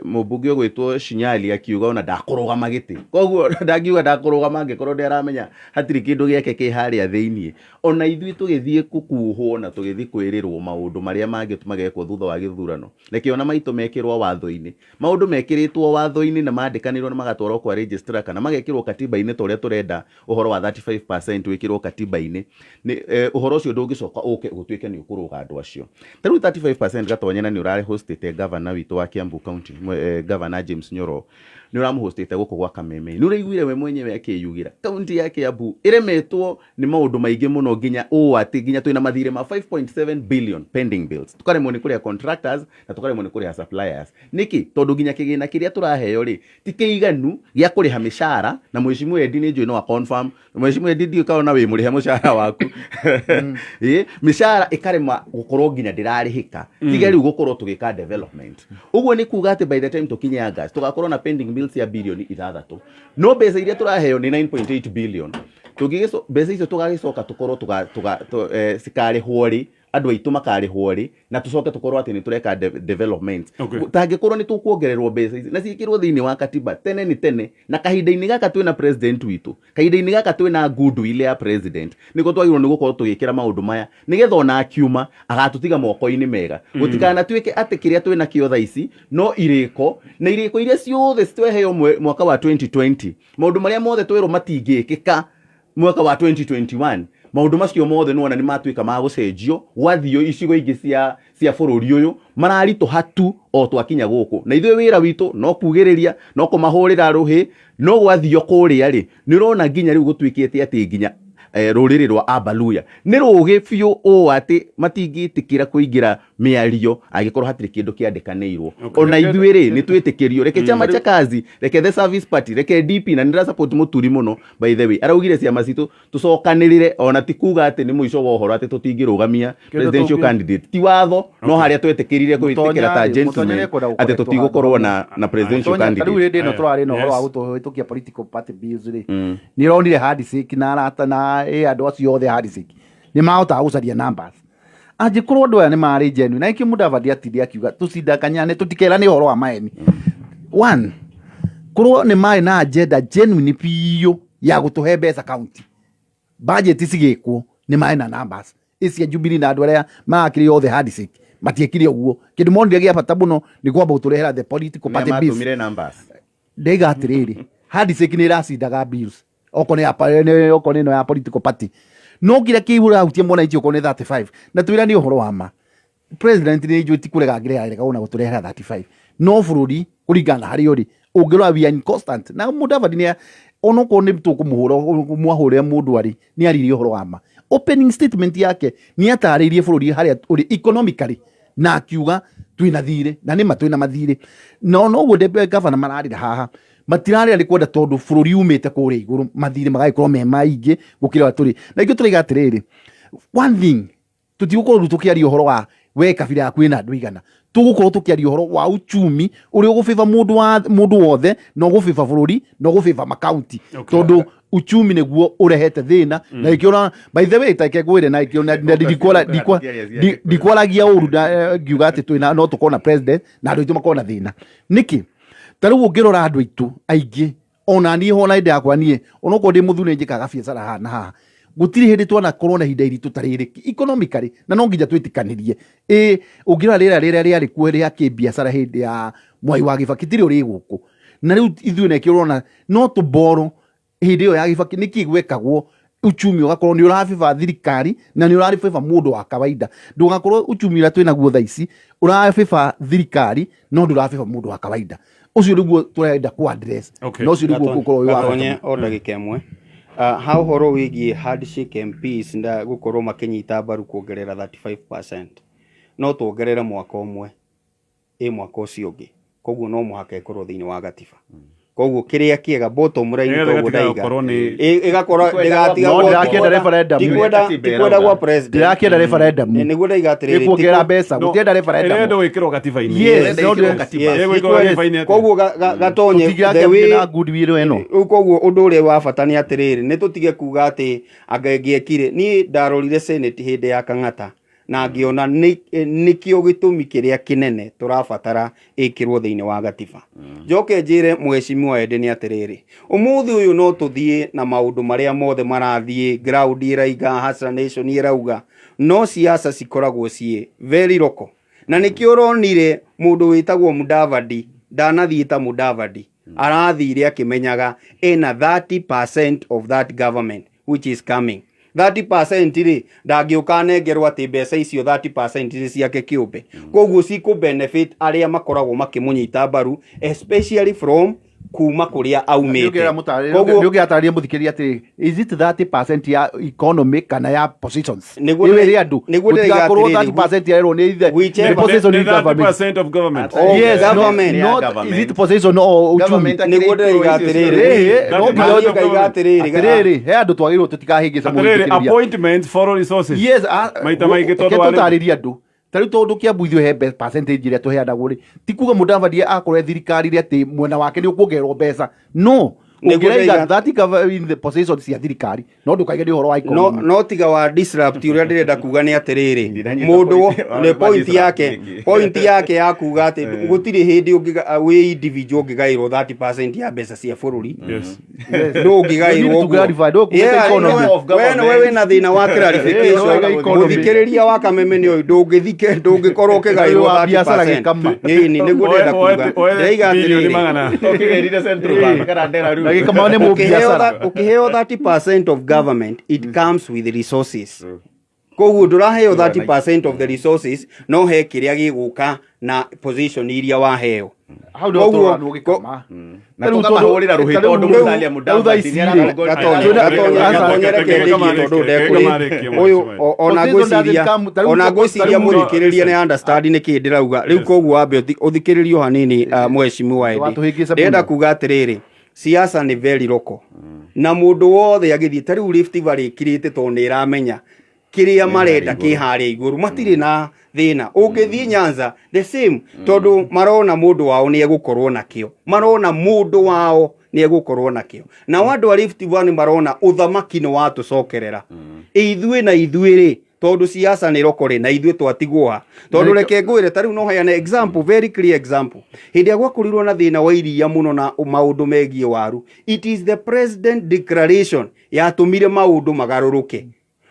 B: mũmbunge ũgwĩtwo Shinyali akiuga ona ndakũrũgama gĩtĩ. Koguo ndangiuga ndakũrũgama angĩkorwo ndĩaramenya hatirĩ kĩndũ gĩake kĩ harĩa thĩinĩ. Ona ithuĩ tũgĩthiĩ gũkuhwo na tũgĩthiĩ kwĩrĩrwo maũndũ marĩa mangĩ magekwo thutha wa gĩthurano. Reke ona maitũ mekĩrwo watho-inĩ. Maũndũ mekĩrĩtwo watho-inĩ na mandĩkanĩrwo na magatwarwo kwa registrar kana magekĩrwo katiba-inĩ ta ũrĩa tũrenda ũhoro wa 35% wĩkĩrwo katiba-inĩ. Nĩ ũhoro ũcio ndũngĩcoka ũke gũtuĩke nĩ ũkũrũga andũ acio. Ta rĩu 35% Gatonye na nĩ ũrahostĩte governor witũ wa Kiambu County, governor James Nyoro. Nĩ ũramũhostĩte gũkũ gwa Kameme. Nĩ ũraiguire we mwenyewe akĩyugĩra kaunti ya Kiambu ĩremetwo nĩ maũndũ maingĩ mũno nginya ũũ atĩ nginya twĩna mathirĩ ma 5.7 billion pending bills. Tũkaremwo nĩ kũrĩha contractors na tũkaremwo nĩ kũrĩha suppliers. Nĩkĩ? Tondũ nginya kĩgĩna kĩrĩa tũraheo rĩ ti kĩiganu gĩa kũrĩha mĩcara, na mheshimiwa Eddie nĩ njũĩ no a confirm. Mheshimiwa Eddie ndiũĩ kana wĩ mũrĩhe mũcara waku. Ĩ, mĩcara ĩkarema gũkorwo nginya ndĩrarĩhĩka. Tiga rĩu gũkorwo tũgĩka development. Ũguo nĩ kuga atĩ by the time tũkinye August tũgakorwo na pending bills ya bilioni 6. No mbeca iria tũraheo nĩ 9.8 billion. Tũngĩgĩco-, mbeca icio tũgagĩcoka tũkorwo cikarĩhwo rĩ, andũ aitũ makarĩhwo rĩ, na tũcoke tũkorwo atĩ nĩ tũreka development. Tangĩkorwo nĩ tũkuongererwo mbeca ici na ciĩkĩrwo thĩinĩ wa katiba tene nĩ tene, na kahinda-inĩ gaka twĩna president witũ, kahinda-inĩ gaka twĩna goodwill ya president, nĩguo twagĩrĩirwo nĩ gũkorwo tũgĩkĩra maũndũ maya nĩgetha ona akiuma agatũtiga moko-inĩ mega. Gũtikanatuĩke atĩ kĩrĩa twĩna kĩo thaa ici no irĩko, na irĩko iria ciothe tweheo mwaka wa 2020, maũndũ marĩa mothe twerwo matingĩkĩka mwaka wa 2021, maũndũ macio mothe nĩwona nĩ matuĩka ma gũcenjio, gwathio icigo ingĩ cia bũrũri ũyũ mararitũha tu o twakinya gũkũ. Na ithuĩ wĩra witũ no kugĩrĩria, no kũmahũrĩra rũhĩ, no gwathio kũrĩa rĩ, nĩ ũrona nginya rĩu gũtuĩkĩte atĩ nginya rũrĩrĩ rwa Abaluya nĩ rũgĩ biũ ũũ atĩ matingĩtĩkĩra kũingĩra mĩario angĩkorwo hatirĩ kĩndũ kĩandĩkanĩirwo. Ona ithuĩ rĩ, nĩ twĩtĩkĩrio. Reke chama cha kazi, reke the Service Party, reke DP, na nĩndĩra support Mũturi mũno by the way. Araugire ciama citũ tũcokanĩrĩre, ona ti kuga atĩ nĩ mũico wa ũhoro atĩ tũtingĩrũgamia presidential candidate. Ti watho, no harĩa twetĩkĩrire kũhĩtũkĩra ta
C: Mũtonya-rĩ,
B: gentlemen
C: Mũtonya nĩekwenda
B: atĩ
C: gũkoretwo
B: tũtigũkorwo
C: handũ
B: na presidential
C: Mũtonya, ta rĩu
B: candidate.
C: hĩndĩ ĩno tũrarĩ na ũhoro wa gũtũhĩtũkia political party bills rĩ, nĩ ũronire handshake na arata na Ĩ andũ acio othe handshake nĩ mahotaga gũcaria numbers. Angĩkorwo andũ aya nĩ marĩ genuine, na nĩkĩo Mudavadi atinde akiuga tũcindakanyane, tũtikerane ũhoro wa maeni. One, korwo nĩ marĩ na agenda genuine biũ ya gũtũhe mbeca county, budget cigĩkwo nĩ marĩ na numbers cia Jubilee na andũ arĩa marakĩrĩ othe handshake matiekire ũguo. Kĩndũ monire gĩa bata mũno nĩ kwamba gũtũrehera the political party bills.
B: Matũmire numbers.
C: Ndaiga atĩrĩrĩ, handshake nĩ ĩracindaga bills okorwo nĩ ya okorwo nĩ ĩno ya political party, no kĩrĩa kĩrahutia mwananchi okorwo nĩ 35 na twĩra nĩ ũhoro wa ma. President nĩ njũĩ ti kũrega angĩrega arega ona gũtũrehera 35, no bũrũri kũringana na harĩa ũrĩ ũngĩrora we are in constant na Mudavadi nĩ onokorwo nĩ tũkũmũhũra mwahũrĩra mũndũ arĩ nĩ aririe ũhoro wa ma. Opening statement yake nĩ atarĩirie bũrũri harĩa ũrĩ economically na akiuga twĩna thirĩ, na nĩma twĩna mathirĩ, na ona ũguo gavana mararĩra haha matirarĩra nĩ kwenda, tondũ bũrũri umĩte kũrĩa igũrũ, mathirĩ magagĩkorwo me maingĩ gũkĩra ũrĩa tũrĩ. Na ithuĩ tũraiga atĩrĩrĩ, one thing, tũtigũkorwo rĩu tũkĩaria ũhoro wa we kabira yaku ĩna andũ igana, tũgũkorwo tũkĩaria ũhoro wa uchumi ũrĩa ũgũbĩba mũndũ wa mũndũ wothe na ũgũbĩba bũrũri na ũgũbĩba makaunti, tondũ uchumi nĩguo ũrehete thĩna. Na ĩkĩo na by the way, take ngwĩre na ĩkĩo na ndikwaragia ũru na ngiuga atĩ twĩna no tũkorwo na president na andũ aitũ makorwo na thĩna. Nĩkĩ? Ta rĩu ũngĩrora andũ aitũ aingĩ, ona niĩ ho na hĩndĩ yakwa niĩ onokorwo ndĩ mũthuri nĩ njĩkaga biacara haha na haha, gũtirĩ hĩndĩ twanakorwo na ihinda iritũ ta rĩrĩ economically, na no nginya twĩtĩkanĩrie. Ĩ ũngĩrora rĩera rĩrĩa rĩarĩ kuo rĩa kĩbiacara hĩndĩ ya Mwai wa Gĩbaki tirĩ ũrĩ gũkũ na rĩu ithuĩ nekĩo ũrona no tũmboro hĩndĩ ĩyo ya Gĩbaki. Nĩkĩ gwekagwo uchumi ũgakorwo nĩ ũrabĩba thirikari na nĩ ũrabĩba mũndũ wa kawaida? Ndũgakorwo uchumi ũrĩa twĩnaguo thaa ici ũrabĩba thirikari no ndũrabĩba mũndũ wa kawaida. Ũcio nĩguo tũrenda ku address. Na ũcio nĩguo ũgũkorwo wĩ wa bata.
D: Gatonye o ndagĩka ĩmwe. Ha ũhoro wĩgiĩ handshake MPs nda gũkorwo makĩnyita mbaru kuongerera 35%, no tuongerere mwaka ũmwe ĩ mwaka ũcio ũngĩ, koguo no mũhaka ĩkorwo thĩinĩ wa gatiba. Koguo kĩrĩa kĩega, bottom line,
A: Nĩgetha
D: toguo
A: gatiga
D: ndaiga
A: gũkorwo nĩ-
D: Ĩgakorwo ndĩgatiga
C: No,
D: gwa-
C: ndĩrakĩenda referendum.
B: Katiba
D: tikwenda gwa
B: ĩrauga.
D: president.
C: Ndĩrakĩenda referendum.
D: Nĩguo ndaiga atĩrĩrĩ,
C: Ĩkuongerera mbeca,
A: No,
C: gũtienda referendum.
A: ĩrenda gwĩkĩrwo gatiba-inĩ.
C: Yes,
B: Ĩrenda
C: no,
B: ĩkĩrwo
C: yes.
B: katiba.
D: Yes,
A: Ĩgwĩkĩrwo gatiba-inĩ atĩa?
D: Koguo gatonye the
C: Tũtingĩakĩambia
D: way
C: na goodwill ĩno.
D: Rĩu koguo ũndũ ũrĩa wa bata nĩ atĩrĩrĩ, nĩ tũtige kuga atĩ anga ĩngĩekire. Niĩ ndarorire Senate hĩndĩ ya Kang'ata na ngĩona nĩkĩo gĩtũmi kĩrĩa kĩnene tũrabatara ĩkĩrwo thĩinĩ wa gatiba. Njoke njĩre mheshimiwa Ende nĩ atĩrĩrĩ, ũmũthĩ ũyũ no tũthiĩ na maũndũ marĩa mothe marathiĩ ground ĩraiga, Hustler Nation ĩrauga, no siasa cikoragwo ciĩ very local, na nĩkĩo ũronire mũndũ wĩtagwo Mudavadi ndanathiĩ ta Mudavadi, arathire akĩmenyaga ena 30% of that government which is coming. 30% rĩ, ndangĩũka anengerwo atĩ mbeca icio 30% nĩ ciake kĩũmbe. Koguo cikũ benefit arĩa makoragwo makĩmũnyita mbaru, especially from kuma kũrĩa aumĩte. Koguo
C: Nĩ ũngĩratarĩria mũthikĩrĩria atĩ is it 30% ya economy kana ya positions?
D: Nĩguo
C: Ĩyo ĩrĩ andũ
D: nĩguo ndĩraiga
C: gũtigakorwo
D: atĩrĩrĩ,
C: 30% yarerwo nĩ ithe
D: whichever-
C: nĩ position
A: Nĩ
C: in government.
A: 30% of government.
D: Oh,
C: Yes, no,
D: government.
B: Nĩ ya
C: not
B: government.
C: is it position or uchumi?
B: Government
D: Nĩguo ndĩraiga atĩrĩrĩ,
C: Ĩĩ, no nginya
D: Niĩ ngaiga atĩrĩrĩ,
C: atĩrĩrĩ, he andũ twagĩrĩirwo tũtikahĩngĩca
A: Atĩrĩrĩ,
C: mũthikĩrĩria.
A: appointments follow resources.
C: Yes,
A: Maita maingĩ tondũ
C: reke
A: wa rĩu-
C: tũtarĩrie andũ. Ta rĩu tondũ Kĩambu ithuĩ he percentage ĩrĩa tũheanagwo rĩ, ti kuga Mudavadi akorwo e thirikari rĩ atĩ mwena wake nĩ ũkuongererwo mbeca. No
D: Nĩguo
C: ũngĩraiga
D: ndaiga-
C: 30 in the position cia thirikari, no ndũkaige nĩ ũhoro wa
D: no
C: economy.
D: No tiga wa disrupt, ũrĩa ndĩrenda kuga nĩ atĩrĩrĩ,
B: Ndinanyita
D: mũndũ
B: point-
D: nĩ
B: wa
D: point
B: disrupt
D: yake
B: nĩkĩ?
D: Point yake ya kuga atĩ gũtirĩ hĩndĩ wĩ individual ũngĩgaĩrwo 30% ya mbeca cia bũrũri. Ndũ ũngĩgaĩrwo
C: You need to
D: ũguo.
C: clarify, ndũ ũkuĩte
D: Yeah,
C: economy.
B: Of government.
D: We wĩna thĩna wa clarification.
C: Eh, no, economy.
D: Mũthikĩrĩria wa kameme nĩ ũyũ, ndũngĩkorwo ũkĩgaĩrwo
C: Wa biacara
D: 30%.
C: gĩkama.
D: Ĩni nĩguo ndĩrenda kuga, ndĩraiga
A: Bilioni
D: atĩrĩrĩ,
A: magana.
B: Ũkĩgĩrire Central Bank kana Ndera
C: Na gĩkama nĩ mũbiacara.
D: Ũkĩheo 30% of government, it comes with resources. Koguo ndũraheo 30% of the resources, no he kĩrĩa gĩgũka na position iria waheo.
C: Hau nĩho
D: Koguo-
C: tũroranwo gĩkama.
B: Na
C: Rĩu
B: tũkamahũrĩra rũhĩ
C: tondũ-
B: tondũ
C: rĩu-
B: Musalia
C: rĩu thaa
B: Mudavadi
C: ici
B: nĩ
C: rĩ,
B: aratongoria.
D: Gatonye,
C: Twĩna-
D: Gatonye,
C: Aca-
D: Gatonye, reke ndĩkie tondũ ndekũrĩ ũyũ ona
C: Position doesn't
D: ngwĩciria
C: come- ta rĩu
D: ona
C: ta
D: ngwĩciria
C: rĩu-
D: mũthikĩrĩria nĩ understand nĩ kĩĩ ndĩrauga rĩu. Koguo wambe ũthikĩrĩrie o hanini, mheshimiwa Eddie.
C: Ndũgatũhĩngĩce
D: Ndĩrenda
C: mũno.
D: kuga atĩrĩrĩ, siasa nĩ very local, na mũndũ wothe agĩthiĩ ta rĩu Rift Valley ĩkirĩte tondũ nĩ ĩramenya. Kĩrĩa marenda kĩ harĩa igũrũ, matirĩ na thĩna. Ũngĩthiĩ Nyanza, the same, tondũ marona mũndũ wao nĩ egũkorwo nakĩo, marona mũndũ wao nĩ egũkorwo nakĩo. Nao andũ a Rift Valley marona ũthamaki nĩ watũcokerera ithuĩ, na ithuĩ rĩ, tondũ siasa nĩ roko rĩ, na ithuĩ twatigwo ha? Tondũ reke ngwĩre, ta rĩu no heane example, very clear example. Hĩndĩ ĩrĩa gwakorirwo na thĩna wa iria mũno na maũndũ megiĩ waru, it is the president declaration yatũmire maũndũ magarũrũke.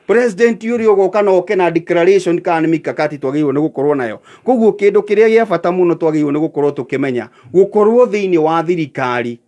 D: President ũrĩa ũgoka na oke na declaration kana nĩ mikakati twagĩrĩirwo nĩ gũkorwo nayo. Koguo kĩndũ kĩrĩa gĩa bata mũno twagĩrĩirwo nĩ gũkorwo tũkĩmenya, gũkorwo thĩinĩ wa thirikari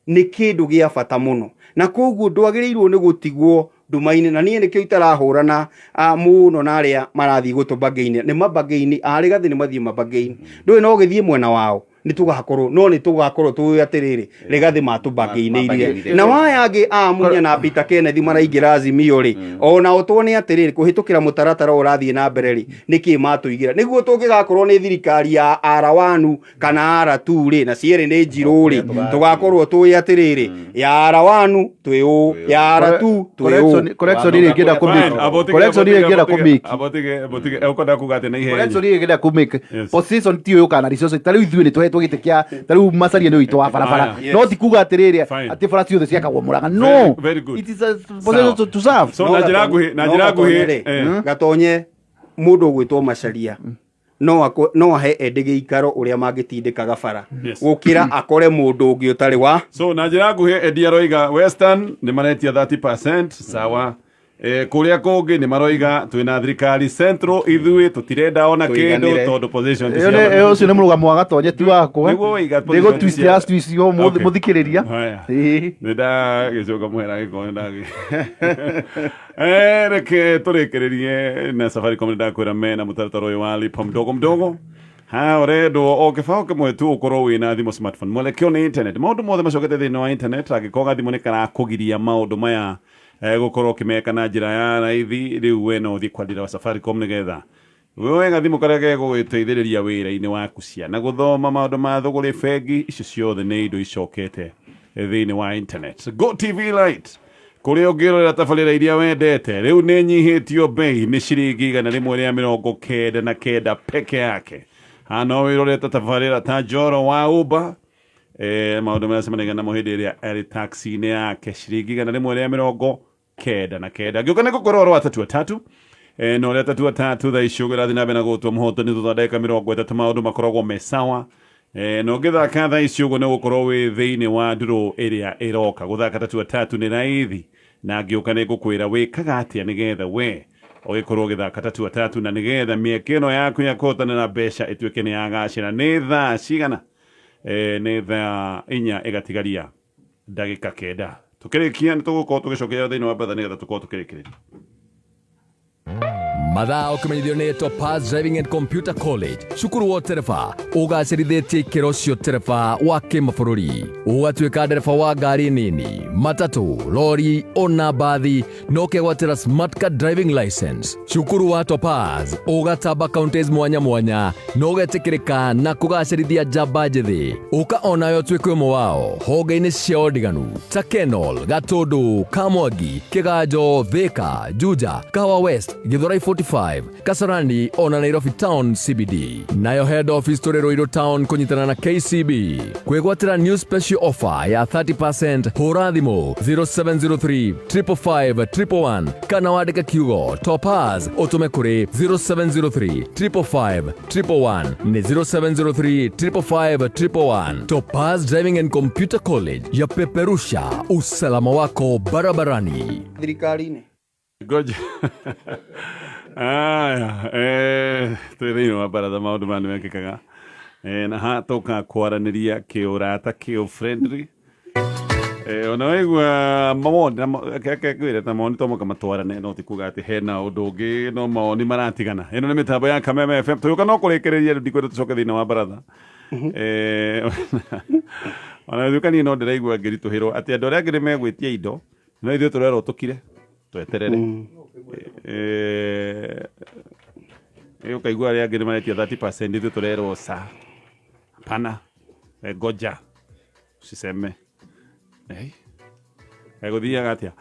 D: nĩ kĩndũ gĩa bata mũno, na koguo ndwagĩrĩirwo nĩ gũtigwo nduma-inĩ. Na niĩ nĩkĩo itarahũrana mũno na arĩa marathiĩ gũtũ bargain. Nĩ mabargain arĩ gathĩ, nĩ mathiĩ mabargain, ndũĩ no ũgĩthiĩ mwena wao nĩ tũgakorwo, no nĩ tũgakorwo tũĩ atĩrĩrĩ, Rĩgathĩ matũbargainĩirie. Na waya angĩ a Munya na Peter Kenneth maraingĩra Azimio rĩ, onao tuone atĩrĩrĩ, kũhĩtũkĩra mũtaratara ũyũ ũrathiĩ na mbere rĩ, nĩkĩ matũigĩra nĩguo tũngĩgakorwo nĩ thirikari ya R1 kana R2 rĩ, na cierĩ nĩ njirũ rĩ, tũgakorwo tũĩ atĩrĩrĩ, ya R1 twĩ ũũ, ya R2 twĩ ũũ.
C: Correction ĩrĩa ingĩenda kũ
A: Fine,
C: make.
A: abotige.
C: Correction ĩrĩa ingĩenda kũ make.
A: Abotige, ũkwenda kuga atĩ na ihenya.
C: Correction ĩrĩa ingĩenda kũ make. Position ti ũyũ kana resources. Ta rĩu ithuĩ nĩ tũhetwo gĩtĩ kĩa, ta rĩu Macharia nĩ witũ wa barabara.
A: Aya.
C: No ti kuga atĩrĩrĩ
A: Fine.
C: atĩ bara ciothe ciakagwo Mũrang'a. No.
A: Very, very good.
C: It is a position to serve.
A: So
D: No
A: na njĩra nguhĩ, na
D: no
A: njĩra
D: Gatonye
A: nguhĩ,
D: rĩ, Gatonye, mũndũ ũgwĩtwo Macharia no ahe Eddie gĩikaro ũrĩa mangĩtindĩkaga bara gũkĩra akore mũndũ ũngĩ ũtarĩ wa.
A: So na njĩra nguhĩ, Eddie aroiga Western nĩ maretia 30%, sawa. Kũrĩa kũngĩ nĩ maroiga twĩna thirikari central, ithuĩ tũtirenda ona kĩndũ
D: Tũiganĩre.
A: tondũ position ti
C: Ĩyo
A: cia bata.
C: Ũcio nĩ mũrũgamo wa Gatonye, ti wakwa.
A: Nĩguo woiga position
C: Ndĩgũ
A: ti
C: twist
A: cia-
C: ya twist yo mũthikĩrĩria.
A: Haya.
C: Ĩĩ.
A: Nĩ ndagĩcoka mũhera gĩko nĩ ndagĩ reke tũrĩkĩrĩrie na Safaricom. Nĩ ndakwĩra mena mũtaratara ũyũ wa lipa mdogo mdogo. Ha ũrendwo o kĩbaũ kĩmwe tu ũkorwo wĩna thimũ smartphone. Mwelekeo nĩ internet, maũndũ mothe macokete thĩinĩ wa internet. Angĩkorwo gathimũ nĩ karakũgiria maũndũ maya gũkorwo ũkĩmeka na njĩra ya raithi, rĩu we no ũthiĩ kwandĩra wa Safaricom nĩgetha wewe gathimũ karĩa gegũgĩteithĩrĩria wĩra-inĩ waku, ciana gũthoma, maũndũ ma thũgũrĩ, bengi, icio ciothe nĩ indo icokete thĩinĩ wa internet. Go TV Lite, kũrĩa ũngĩrorera tabarĩra iria wendete, rĩu nĩ nyihĩtio bei, nĩ ciringi 199 peke yake. Ha no wĩrorere tabarĩra ta Njoro wa Uber, maũndũ marĩa acemanagia namo hĩndĩ ĩrĩa arĩ taxi-inĩ yake, ciringi 199. Ngĩũka nĩ gũkorwo ũhoro wa tatua tatu, na ũrĩa tatua tatu thaa ici ũguo ĩrathiĩ na mbere na gũtua mũhotani thutha wa ndagĩka 30, maũndũ makoragwo me sawa. Na ũngĩthaka thaa ici ũguo nĩ ũgũkorwo wĩ thĩinĩ wa draw ĩrĩa ĩroka. Gũthaka tatua tatu nĩ raithi, na ngĩũka nĩ ngũkwĩra wĩkaga atĩa nĩgetha we ũgĩkorwo ũgĩthaka tatua tatu, na nĩgetha mĩeke ĩno yaku ya kũhotanĩra mbeca ĩtuĩke nĩ yagacĩra. Nĩ thaa cigana? Nĩ thaa 4 ĩgatigaria ndagĩka 9. Tũkĩrĩkia nĩ tũgũkorwo tũgĩcokeria thĩinĩ wa batha nĩgetha tũkorwo tũkĩrĩkĩrĩria.
E: Mathaa ũkĩmenyithio nĩ Topaz Driving and Computer College, cukuru wa ũtereba ũgacĩrithĩtie ikĩro cia ũtereba wa kĩmabũrũri, ũgatuĩka ndereba wa ngari nini, matatũ, lori ona mbathi, na ũkegwatĩra smart card driving license. Cukuru wa Topaz ũgatamba counties mwanya mwanya na ũgetĩkĩrĩka na kũgacĩrithia njamba njĩthĩ. Ũka onawe ũtuĩke ũmwe wao honge-inĩ ciao ndiganu ta Kenol, Gatũndũ, Kamwangi, Kĩganjo, Thĩka, Juja, Kahawa West, Githurai 45, Kasarani ona Nairobi Town CBD. Nayo head office tũrĩ Ruiru Town kũnyitana na KCB. Kwĩgwatĩra new special offer ya 30%, hũra thimũ 0703 555 111 kana wandĩke kiugo Topaz ũtũme kũrĩ 0703 555 111. Nĩ 0703 555 111. Topaz Driving and Computer College yapeperusha usalama wako barabarani.
D: Thirikari-inĩ.
A: Ngoja. Aya, twĩ thĩinĩ wa baratha, maũndũ maya nĩ mekĩkaga. Na haha tũka kwaranĩria kĩũrata, kĩũ friendly. Ona waigua mawoni na reke ngwĩre ta mawoni to mũhaka matwarane, no ti kuga atĩ hena ũndũ ũngĩ, no mawoni maratigana. Ĩno nĩ mĩtambo ya Kameme FM. Tũgĩũka no kũrĩkĩrĩria rĩu, ndikwenda tũcoke thĩinĩ wa baratha. Ona gũtuĩka niĩ no ndĩraigua ngĩritũhĩrwo atĩ andũ arĩa angĩ nĩ megwĩtia indo, no ithuĩ tũrerwo tũkire tweterere. Ũkaigua arĩa angĩ nĩ maretia 30%, ithuĩ tũrerwo ca hapana, ngoja usiseme. Gũthiaga atĩa?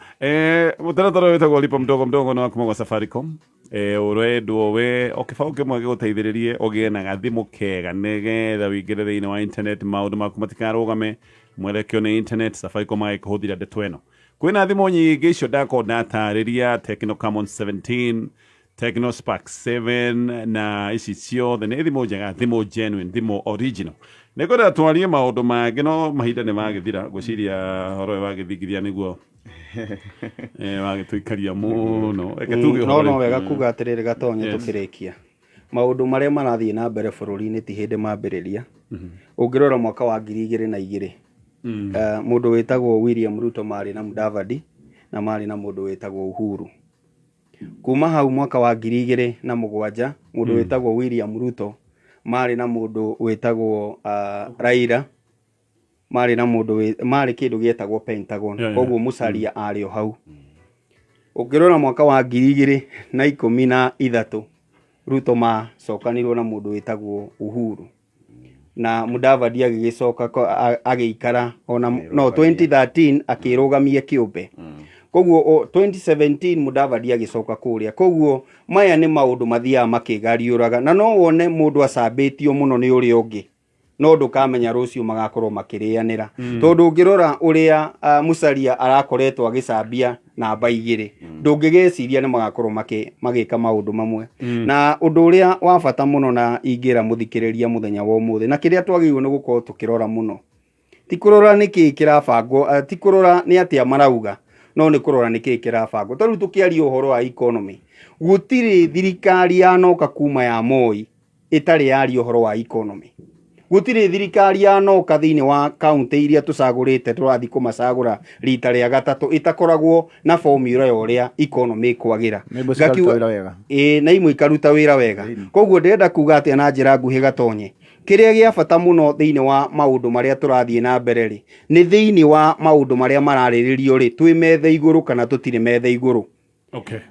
A: Mũtaratara ũyũ wĩtagwo Lipa Mdogo Mdogo nĩ wa kuma gwa Safaricom. Ũrendwo we o kĩbaũ kĩmwe gĩgũteithĩrĩrie ũgĩe na gathimũ kega nĩgetha wĩingĩre thĩinĩ wa internet, maũndũ maku matikarũgame, mwerekeo nĩ internet. Safaricom magĩkũhũthĩra ndeto ĩno. Kwĩna thimũ nyingĩ icio ndakorwo ndatarĩria, Tecno Camon 17, Tecno Spark 7, na ici ciothe nĩ thimũ njega, thimũ genuine, thimũ original. Nĩ ngwenda twarie maũndũ mangĩ no mahinda nĩ magĩthira, ngwĩciria ũhoro ũyũ wagĩthingithia nĩguo wagĩtũikaria mũno. Reke tuge
D: No
A: ũhoro
D: no
A: rĩu.
D: Wega kuga atĩrĩrĩ, Gatonye, tũkĩrĩkia, maũndũ marĩa marathiĩ na mbere bũrũri-inĩ ti hĩndĩ mambĩrĩria. Ũngĩrora mwaka wa 2002, mũndũ wĩtagwo William Ruto marĩ na Mudavadi na marĩ na mũndũ wĩtagwo Uhuru. Kuma hau, mwaka wa 2007, mũndũ wĩtagwo William Ruto marĩ na mũndũ wĩtagwo Raila, marĩ na mũndũ marĩ kĩndũ gĩetagwo Pentagon. Koguo Musalia arĩ o hau. Ũngĩrora mwaka wa 2013, Ruto macokanirwo na mũndũ wĩtagwo Uhuru na Mudavadi agĩgĩcoka agĩikara ona no 2013 akĩrũgamia kĩũmbe. Koguo 2017 Mudavadi agĩcoka kũrĩa. Koguo maya nĩ maũndũ mathiaga makĩgariũraga, na no wone mũndũ acambĩtio mũno nĩ ũrĩa ũngĩ, no ndũkamenya rũciũ magakorwo makĩrĩanĩra, tondũ ũngĩrora ũrĩa Musalia arakoretwo agĩcambia namba 2, ndũngĩgĩciria nĩ magakorwo magĩka maũndũ mamwe. Na ũndũ ũrĩa wa bata mũno na ingĩra mũthikĩrĩria mũthenya wa ũmũthĩ, na kĩrĩa twagĩrĩirwo nĩ gũkorwo tũkĩrora mũno, ti kũrora nĩ kĩĩ kĩrabangwo, ti kũrora nĩ atĩa marauga, no nĩ kũrora nĩ kĩĩ kĩrabangwo. Ta rĩu tũkĩaria ũhoro wa economy, gũtirĩ thirikari yanoka kuma ya Moi ĩtarĩ yaria ũhoro wa economy. Gũtirĩ thirikari yanoka thĩinĩ wa kaunti iria tũcagũrĩte, tũrathiĩ kũmacagũra rita rĩa gatatũ, ĩtakoragwo na formula ya ũrĩa economy ĩkwagĩra.
C: Na imwe cikaruta wĩra wega.
D: Ĩĩ, na imwe ikaruta wĩra wega. Koguo ndĩrenda kuga atĩa na njĩra nguhĩ, Gatonye? Kĩrĩa gĩa bata mũno thĩinĩ wa maũndũ marĩa tũrathiĩ na mbere rĩ, nĩ thĩinĩ wa maũndũ marĩa mararĩrĩrio rĩ, twĩ metha igũrũ kana tũtirĩ metha igũrũ?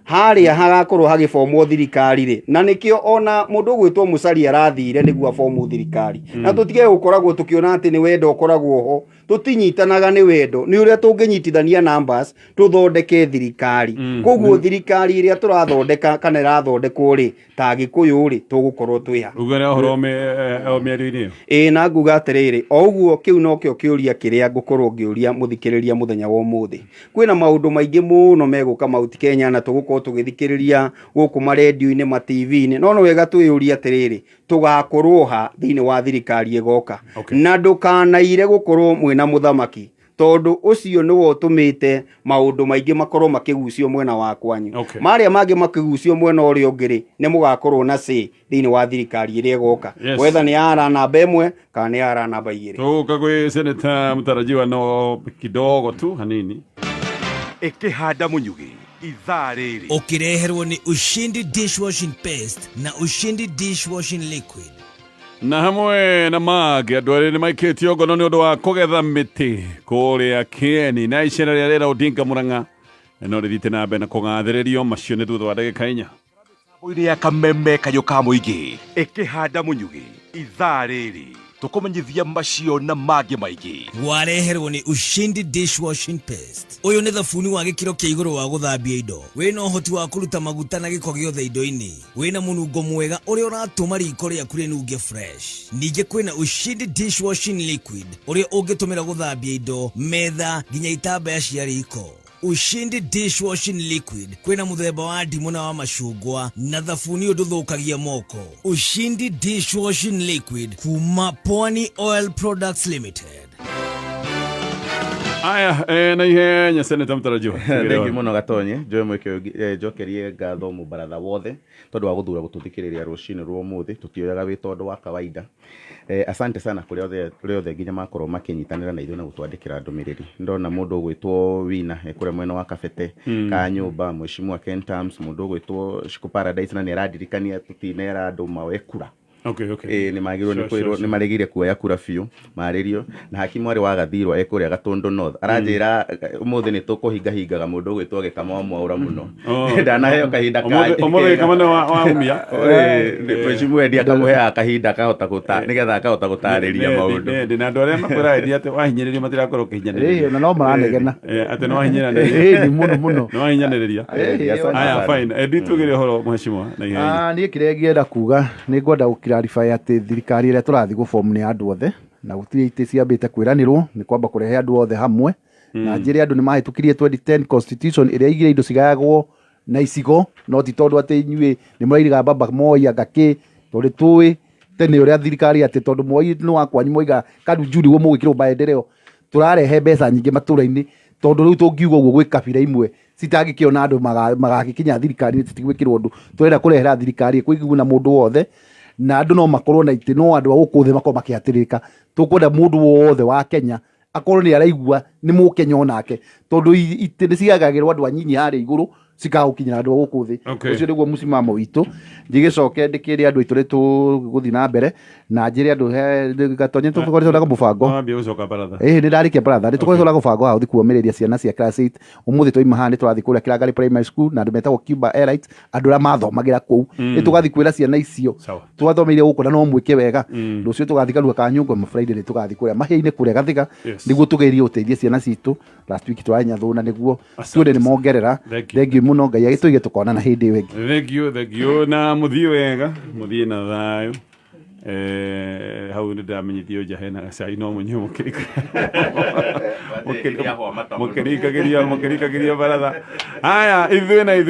D: Harĩa hagakorwo hagĩbomwo thirikari rĩ, na nĩkĩo ona mũndũ ũgwĩtwo Musalia arathire nĩguo abomwo thirikari. Na tũtige gũkoragwo tũkĩona atĩ nĩ wendo ũkoragwo ho. Tũtinyitanaga nĩ wendo, nĩ ũrĩa tũngĩnyitithania numbers tũthondeke thirikari. Koguo thirikari ĩrĩa tũrathondeka kana ĩrathondekwo rĩ, ta Gĩkũyũ rĩ, tũgũkorwo twĩ ha?
A: Uge nĩ ũhoro o mĩario-inĩ ĩyo.
D: Ĩĩ, na nguga atĩrĩrĩ, o ũguo kĩu nokĩo kĩũria kĩrĩa ngũkorwo ngĩũria mũthikĩrĩria mũthenya wa ũmũthĩ. Kwĩna maũndũ maingĩ mũno megũka Mount Kenya na tũgũkorwo tũgĩthikĩrĩria gũkũ marendio-inĩ, ma TV-inĩ, no nĩ wega twĩyũrie atĩrĩrĩ, tũgakorwo ha thĩinĩ wa thirikari ĩgoka? Na ndũkanaire gũkorwo mwĩna mũthamaki, tondũ ũcio nĩwe ũtũmĩte maũndũ maingĩ makorwo makĩgucio mwena wa kwanyu. Marĩa mangĩ makĩgucio mwena ũrĩa ũngĩ rĩ, nĩ mũgakorwo na say thĩinĩ wa thirikari ĩrĩa ĩgoka, whether nĩ ara namba 1 kana nĩ ara namba 2.
A: Tũgũka gwĩ seneta mũtarajiwa no kidogo tu hanini.
F: Ĩkĩhanda mũnyugĩ ithaa rĩrĩ.
G: Ũkĩreherwo nĩ Ushindi Dishwashing Paste na Ushindi Dishwashing Liquid.
A: Na hamwe na mangĩ, andũ erĩ nĩ maikĩtio ngono nĩ ũndũ wa kũgetha mĩtĩ kũrĩa Kĩeni, na icera rĩa Raila Odinga Murang'a no rĩthiĩte na mbere na kũgathĩrĩrio. Macio nĩ thutha wa ndagĩka 4.
F: Mĩtambo-inĩ ya kameme kayũ ka mũingĩ, ĩkĩhanda mũnyugĩ ithaa rĩrĩ, tũkũmenyithia macio na mangĩ maingĩ.
G: Wareherwo nĩ Ushindi Dishwashing Paste. Ũyũ nĩ thabuni wa gĩkĩro kĩa igũrũ wa gũthambia indo, wĩna ũhoti wa kũruta maguta na gĩko gĩothe indo-inĩ, wĩna mũnungo mwega ũrĩa ũratũma riko rĩaku rĩnunge fresh. Ningĩ kwĩna Ushindi Dishwashing Liquid ũrĩa ũngĩtũmĩra gũthambia indo, metha, nginya itambaya cia riko. Ushindi Dishwashing Liquid kwĩna mũthemba wa ndimũ na wa macungwa, na thabuni ũyũ ndũthũkagia moko. Ushindi Dishwashing Liquid kuma Pwani Oil Products Limited.
A: Aya, na ihenya, seneta mũtarajiwa.
B: Thengiũ mũno, Gatonye. Njoe mweke ũyũ njokerie ngatho mũbaratha wothe tondũ wa gũthura gũtũthikĩrĩria rũcinĩ rwa ũmũthĩ. Tũtioyaga wĩ tondũ wa kawaida. Asante sana kũrĩ othe, kũrĩ othe nginya makorwo makĩnyitanĩra na ithuĩ na gũtwandĩkĩra ndũmĩrĩri. Ndona mũndũ ũgwĩtwo Wina e kũrĩa mwena wa Kabete ka nyũmba, Mheshimiwa Ken Tams, mũndũ ũgwĩtwo Shiku Paradise, na nĩ arandirikania tũtinera andũ maoe kura.
A: Okay, okay.
B: Ĩĩ, nĩ magĩrĩirwo nĩ
A: Sure, sure,
B: kwĩrwo nĩ
A: sure.
B: maregire kuoya kura biũ marĩrio na hakimu warĩ wa Gathirwa e kũrĩa Gatũndũ North aranjĩra ũmũthĩ nĩ tũkũhingahingaga mũndũ ũgwĩtwo Gĩkama wa Mwaũra mũno.
A: Oh.
B: Ndanaheo kahinda
A: Ũmũthĩ ũmũthĩ Gĩkama nĩ waumia.
B: Mheshimiwa Eddie akamũheaga kahinda akahota gũta nĩgetha akahota gũtarĩria maũndũ.
A: Nĩ na andũ arĩa makwĩra Eddie atĩ wahinyĩrĩrio matirakorwo ũkĩhinyanĩrĩria.
C: Ĩĩ, na no maranegena.
A: Atĩ nĩ wahinyanĩrĩria.
C: Ĩĩ, ni mũno mũno.
A: Nĩ wahinyanĩrĩria.
B: Eddie, asante
A: Aya,
B: sana.
A: fine. Eddie, tugĩre ũhoro mheshimiwa na ihenya.
C: Ah, niĩ kĩrĩa ngĩenda kuga nĩ ngwenda gũclarify atĩ thirikari ĩrĩa tũrathiĩ gũbomu nĩ ya andũ othe na gũtirĩ itĩ ciambĩte kwĩranĩrwo, nĩ kwamba kũrehe andũ othe hamwe na njĩre andũ nĩ mahĩtũkirie 2010 constitution ĩrĩa igire indo cigayagwo na icigo, no ti tondũ atĩ inyuĩ nĩ mũrairiga baba Moi anga kĩ, tondũ tũĩ tene ũrĩa thirikari atĩ tondũ Moi nĩ wa kwanyu moiga Karuju nĩguo mũgwĩkĩrwo maendeleo, tũrarehe mbeca nyingĩ matũra-inĩ tondũ rĩu tũngiuga ũguo gwĩ kabira imwe citangĩkĩona andũ magagĩkinya thirikari citigwĩkĩrwo ũndũ. Tũrenda kũrehera thirikari ĩkũiguana mũndũ wothe na andũ no makorwo na itĩ, no andũ a gũkũ thĩ makorwo makĩhatĩrĩrĩka. Tũkwenda mũndũ wothe wa Kenya akorwo nĩ araigua nĩ mũkenya onake, tondũ itĩ nĩ cigagagĩrwo andũ anyinyi harĩa igũrũ cikaga gũkinyĩra andũ a gũkũ thĩ.
A: Okay.
C: Ũcio nĩguo mũcimamo witũ. Njigĩcoke ndĩkĩre andũ aitũ nĩ tũgũthiĩ na mbere na njĩre andũ gatonye tũkoretwo na mũbango.
A: Wambia gũcoka baratha.
C: Ĩĩ, nĩ ndarĩkia baratha. Nĩ tũkoretwo na mũbango wa gũthiĩ kuomĩrĩria ciana cia class 8. Ũmũthĩ twaima haha nĩ tũrathiĩ kũrĩa Kĩrangarĩ Primary School na andũ metagwo Cuba Elites, andũ arĩa mathomagĩra kũu. Nĩ tũgathiĩ kwĩra ciana icio
A: Sawa.
C: twathomeire gũkũ na no mwĩke wega. Rũciũ tũgathiĩ Karua ka Nyũngũ, ma Friday nĩ tũgathiĩ kũrĩa Mahĩa-inĩ kũrĩa Gathiga
A: Yes.
C: nĩguo tũgerie gũteithia ciana citũ. Last week tũrarĩ Nyathũna nĩguo
A: Asante.
C: tuone nĩ mongerera.
A: Thank you.
C: Thank you mũno, Ngai agĩtũige tũkonana hĩndĩ ĩyo ĩngĩ.
A: Thank you, thank you. Na mũthiĩ wega, mũthiĩ na thayũ. Hau nĩ ndamenyithio nja hena gacai no mũnyue mũkĩringagĩria baratha. Haya, ithuĩ na ithuĩ.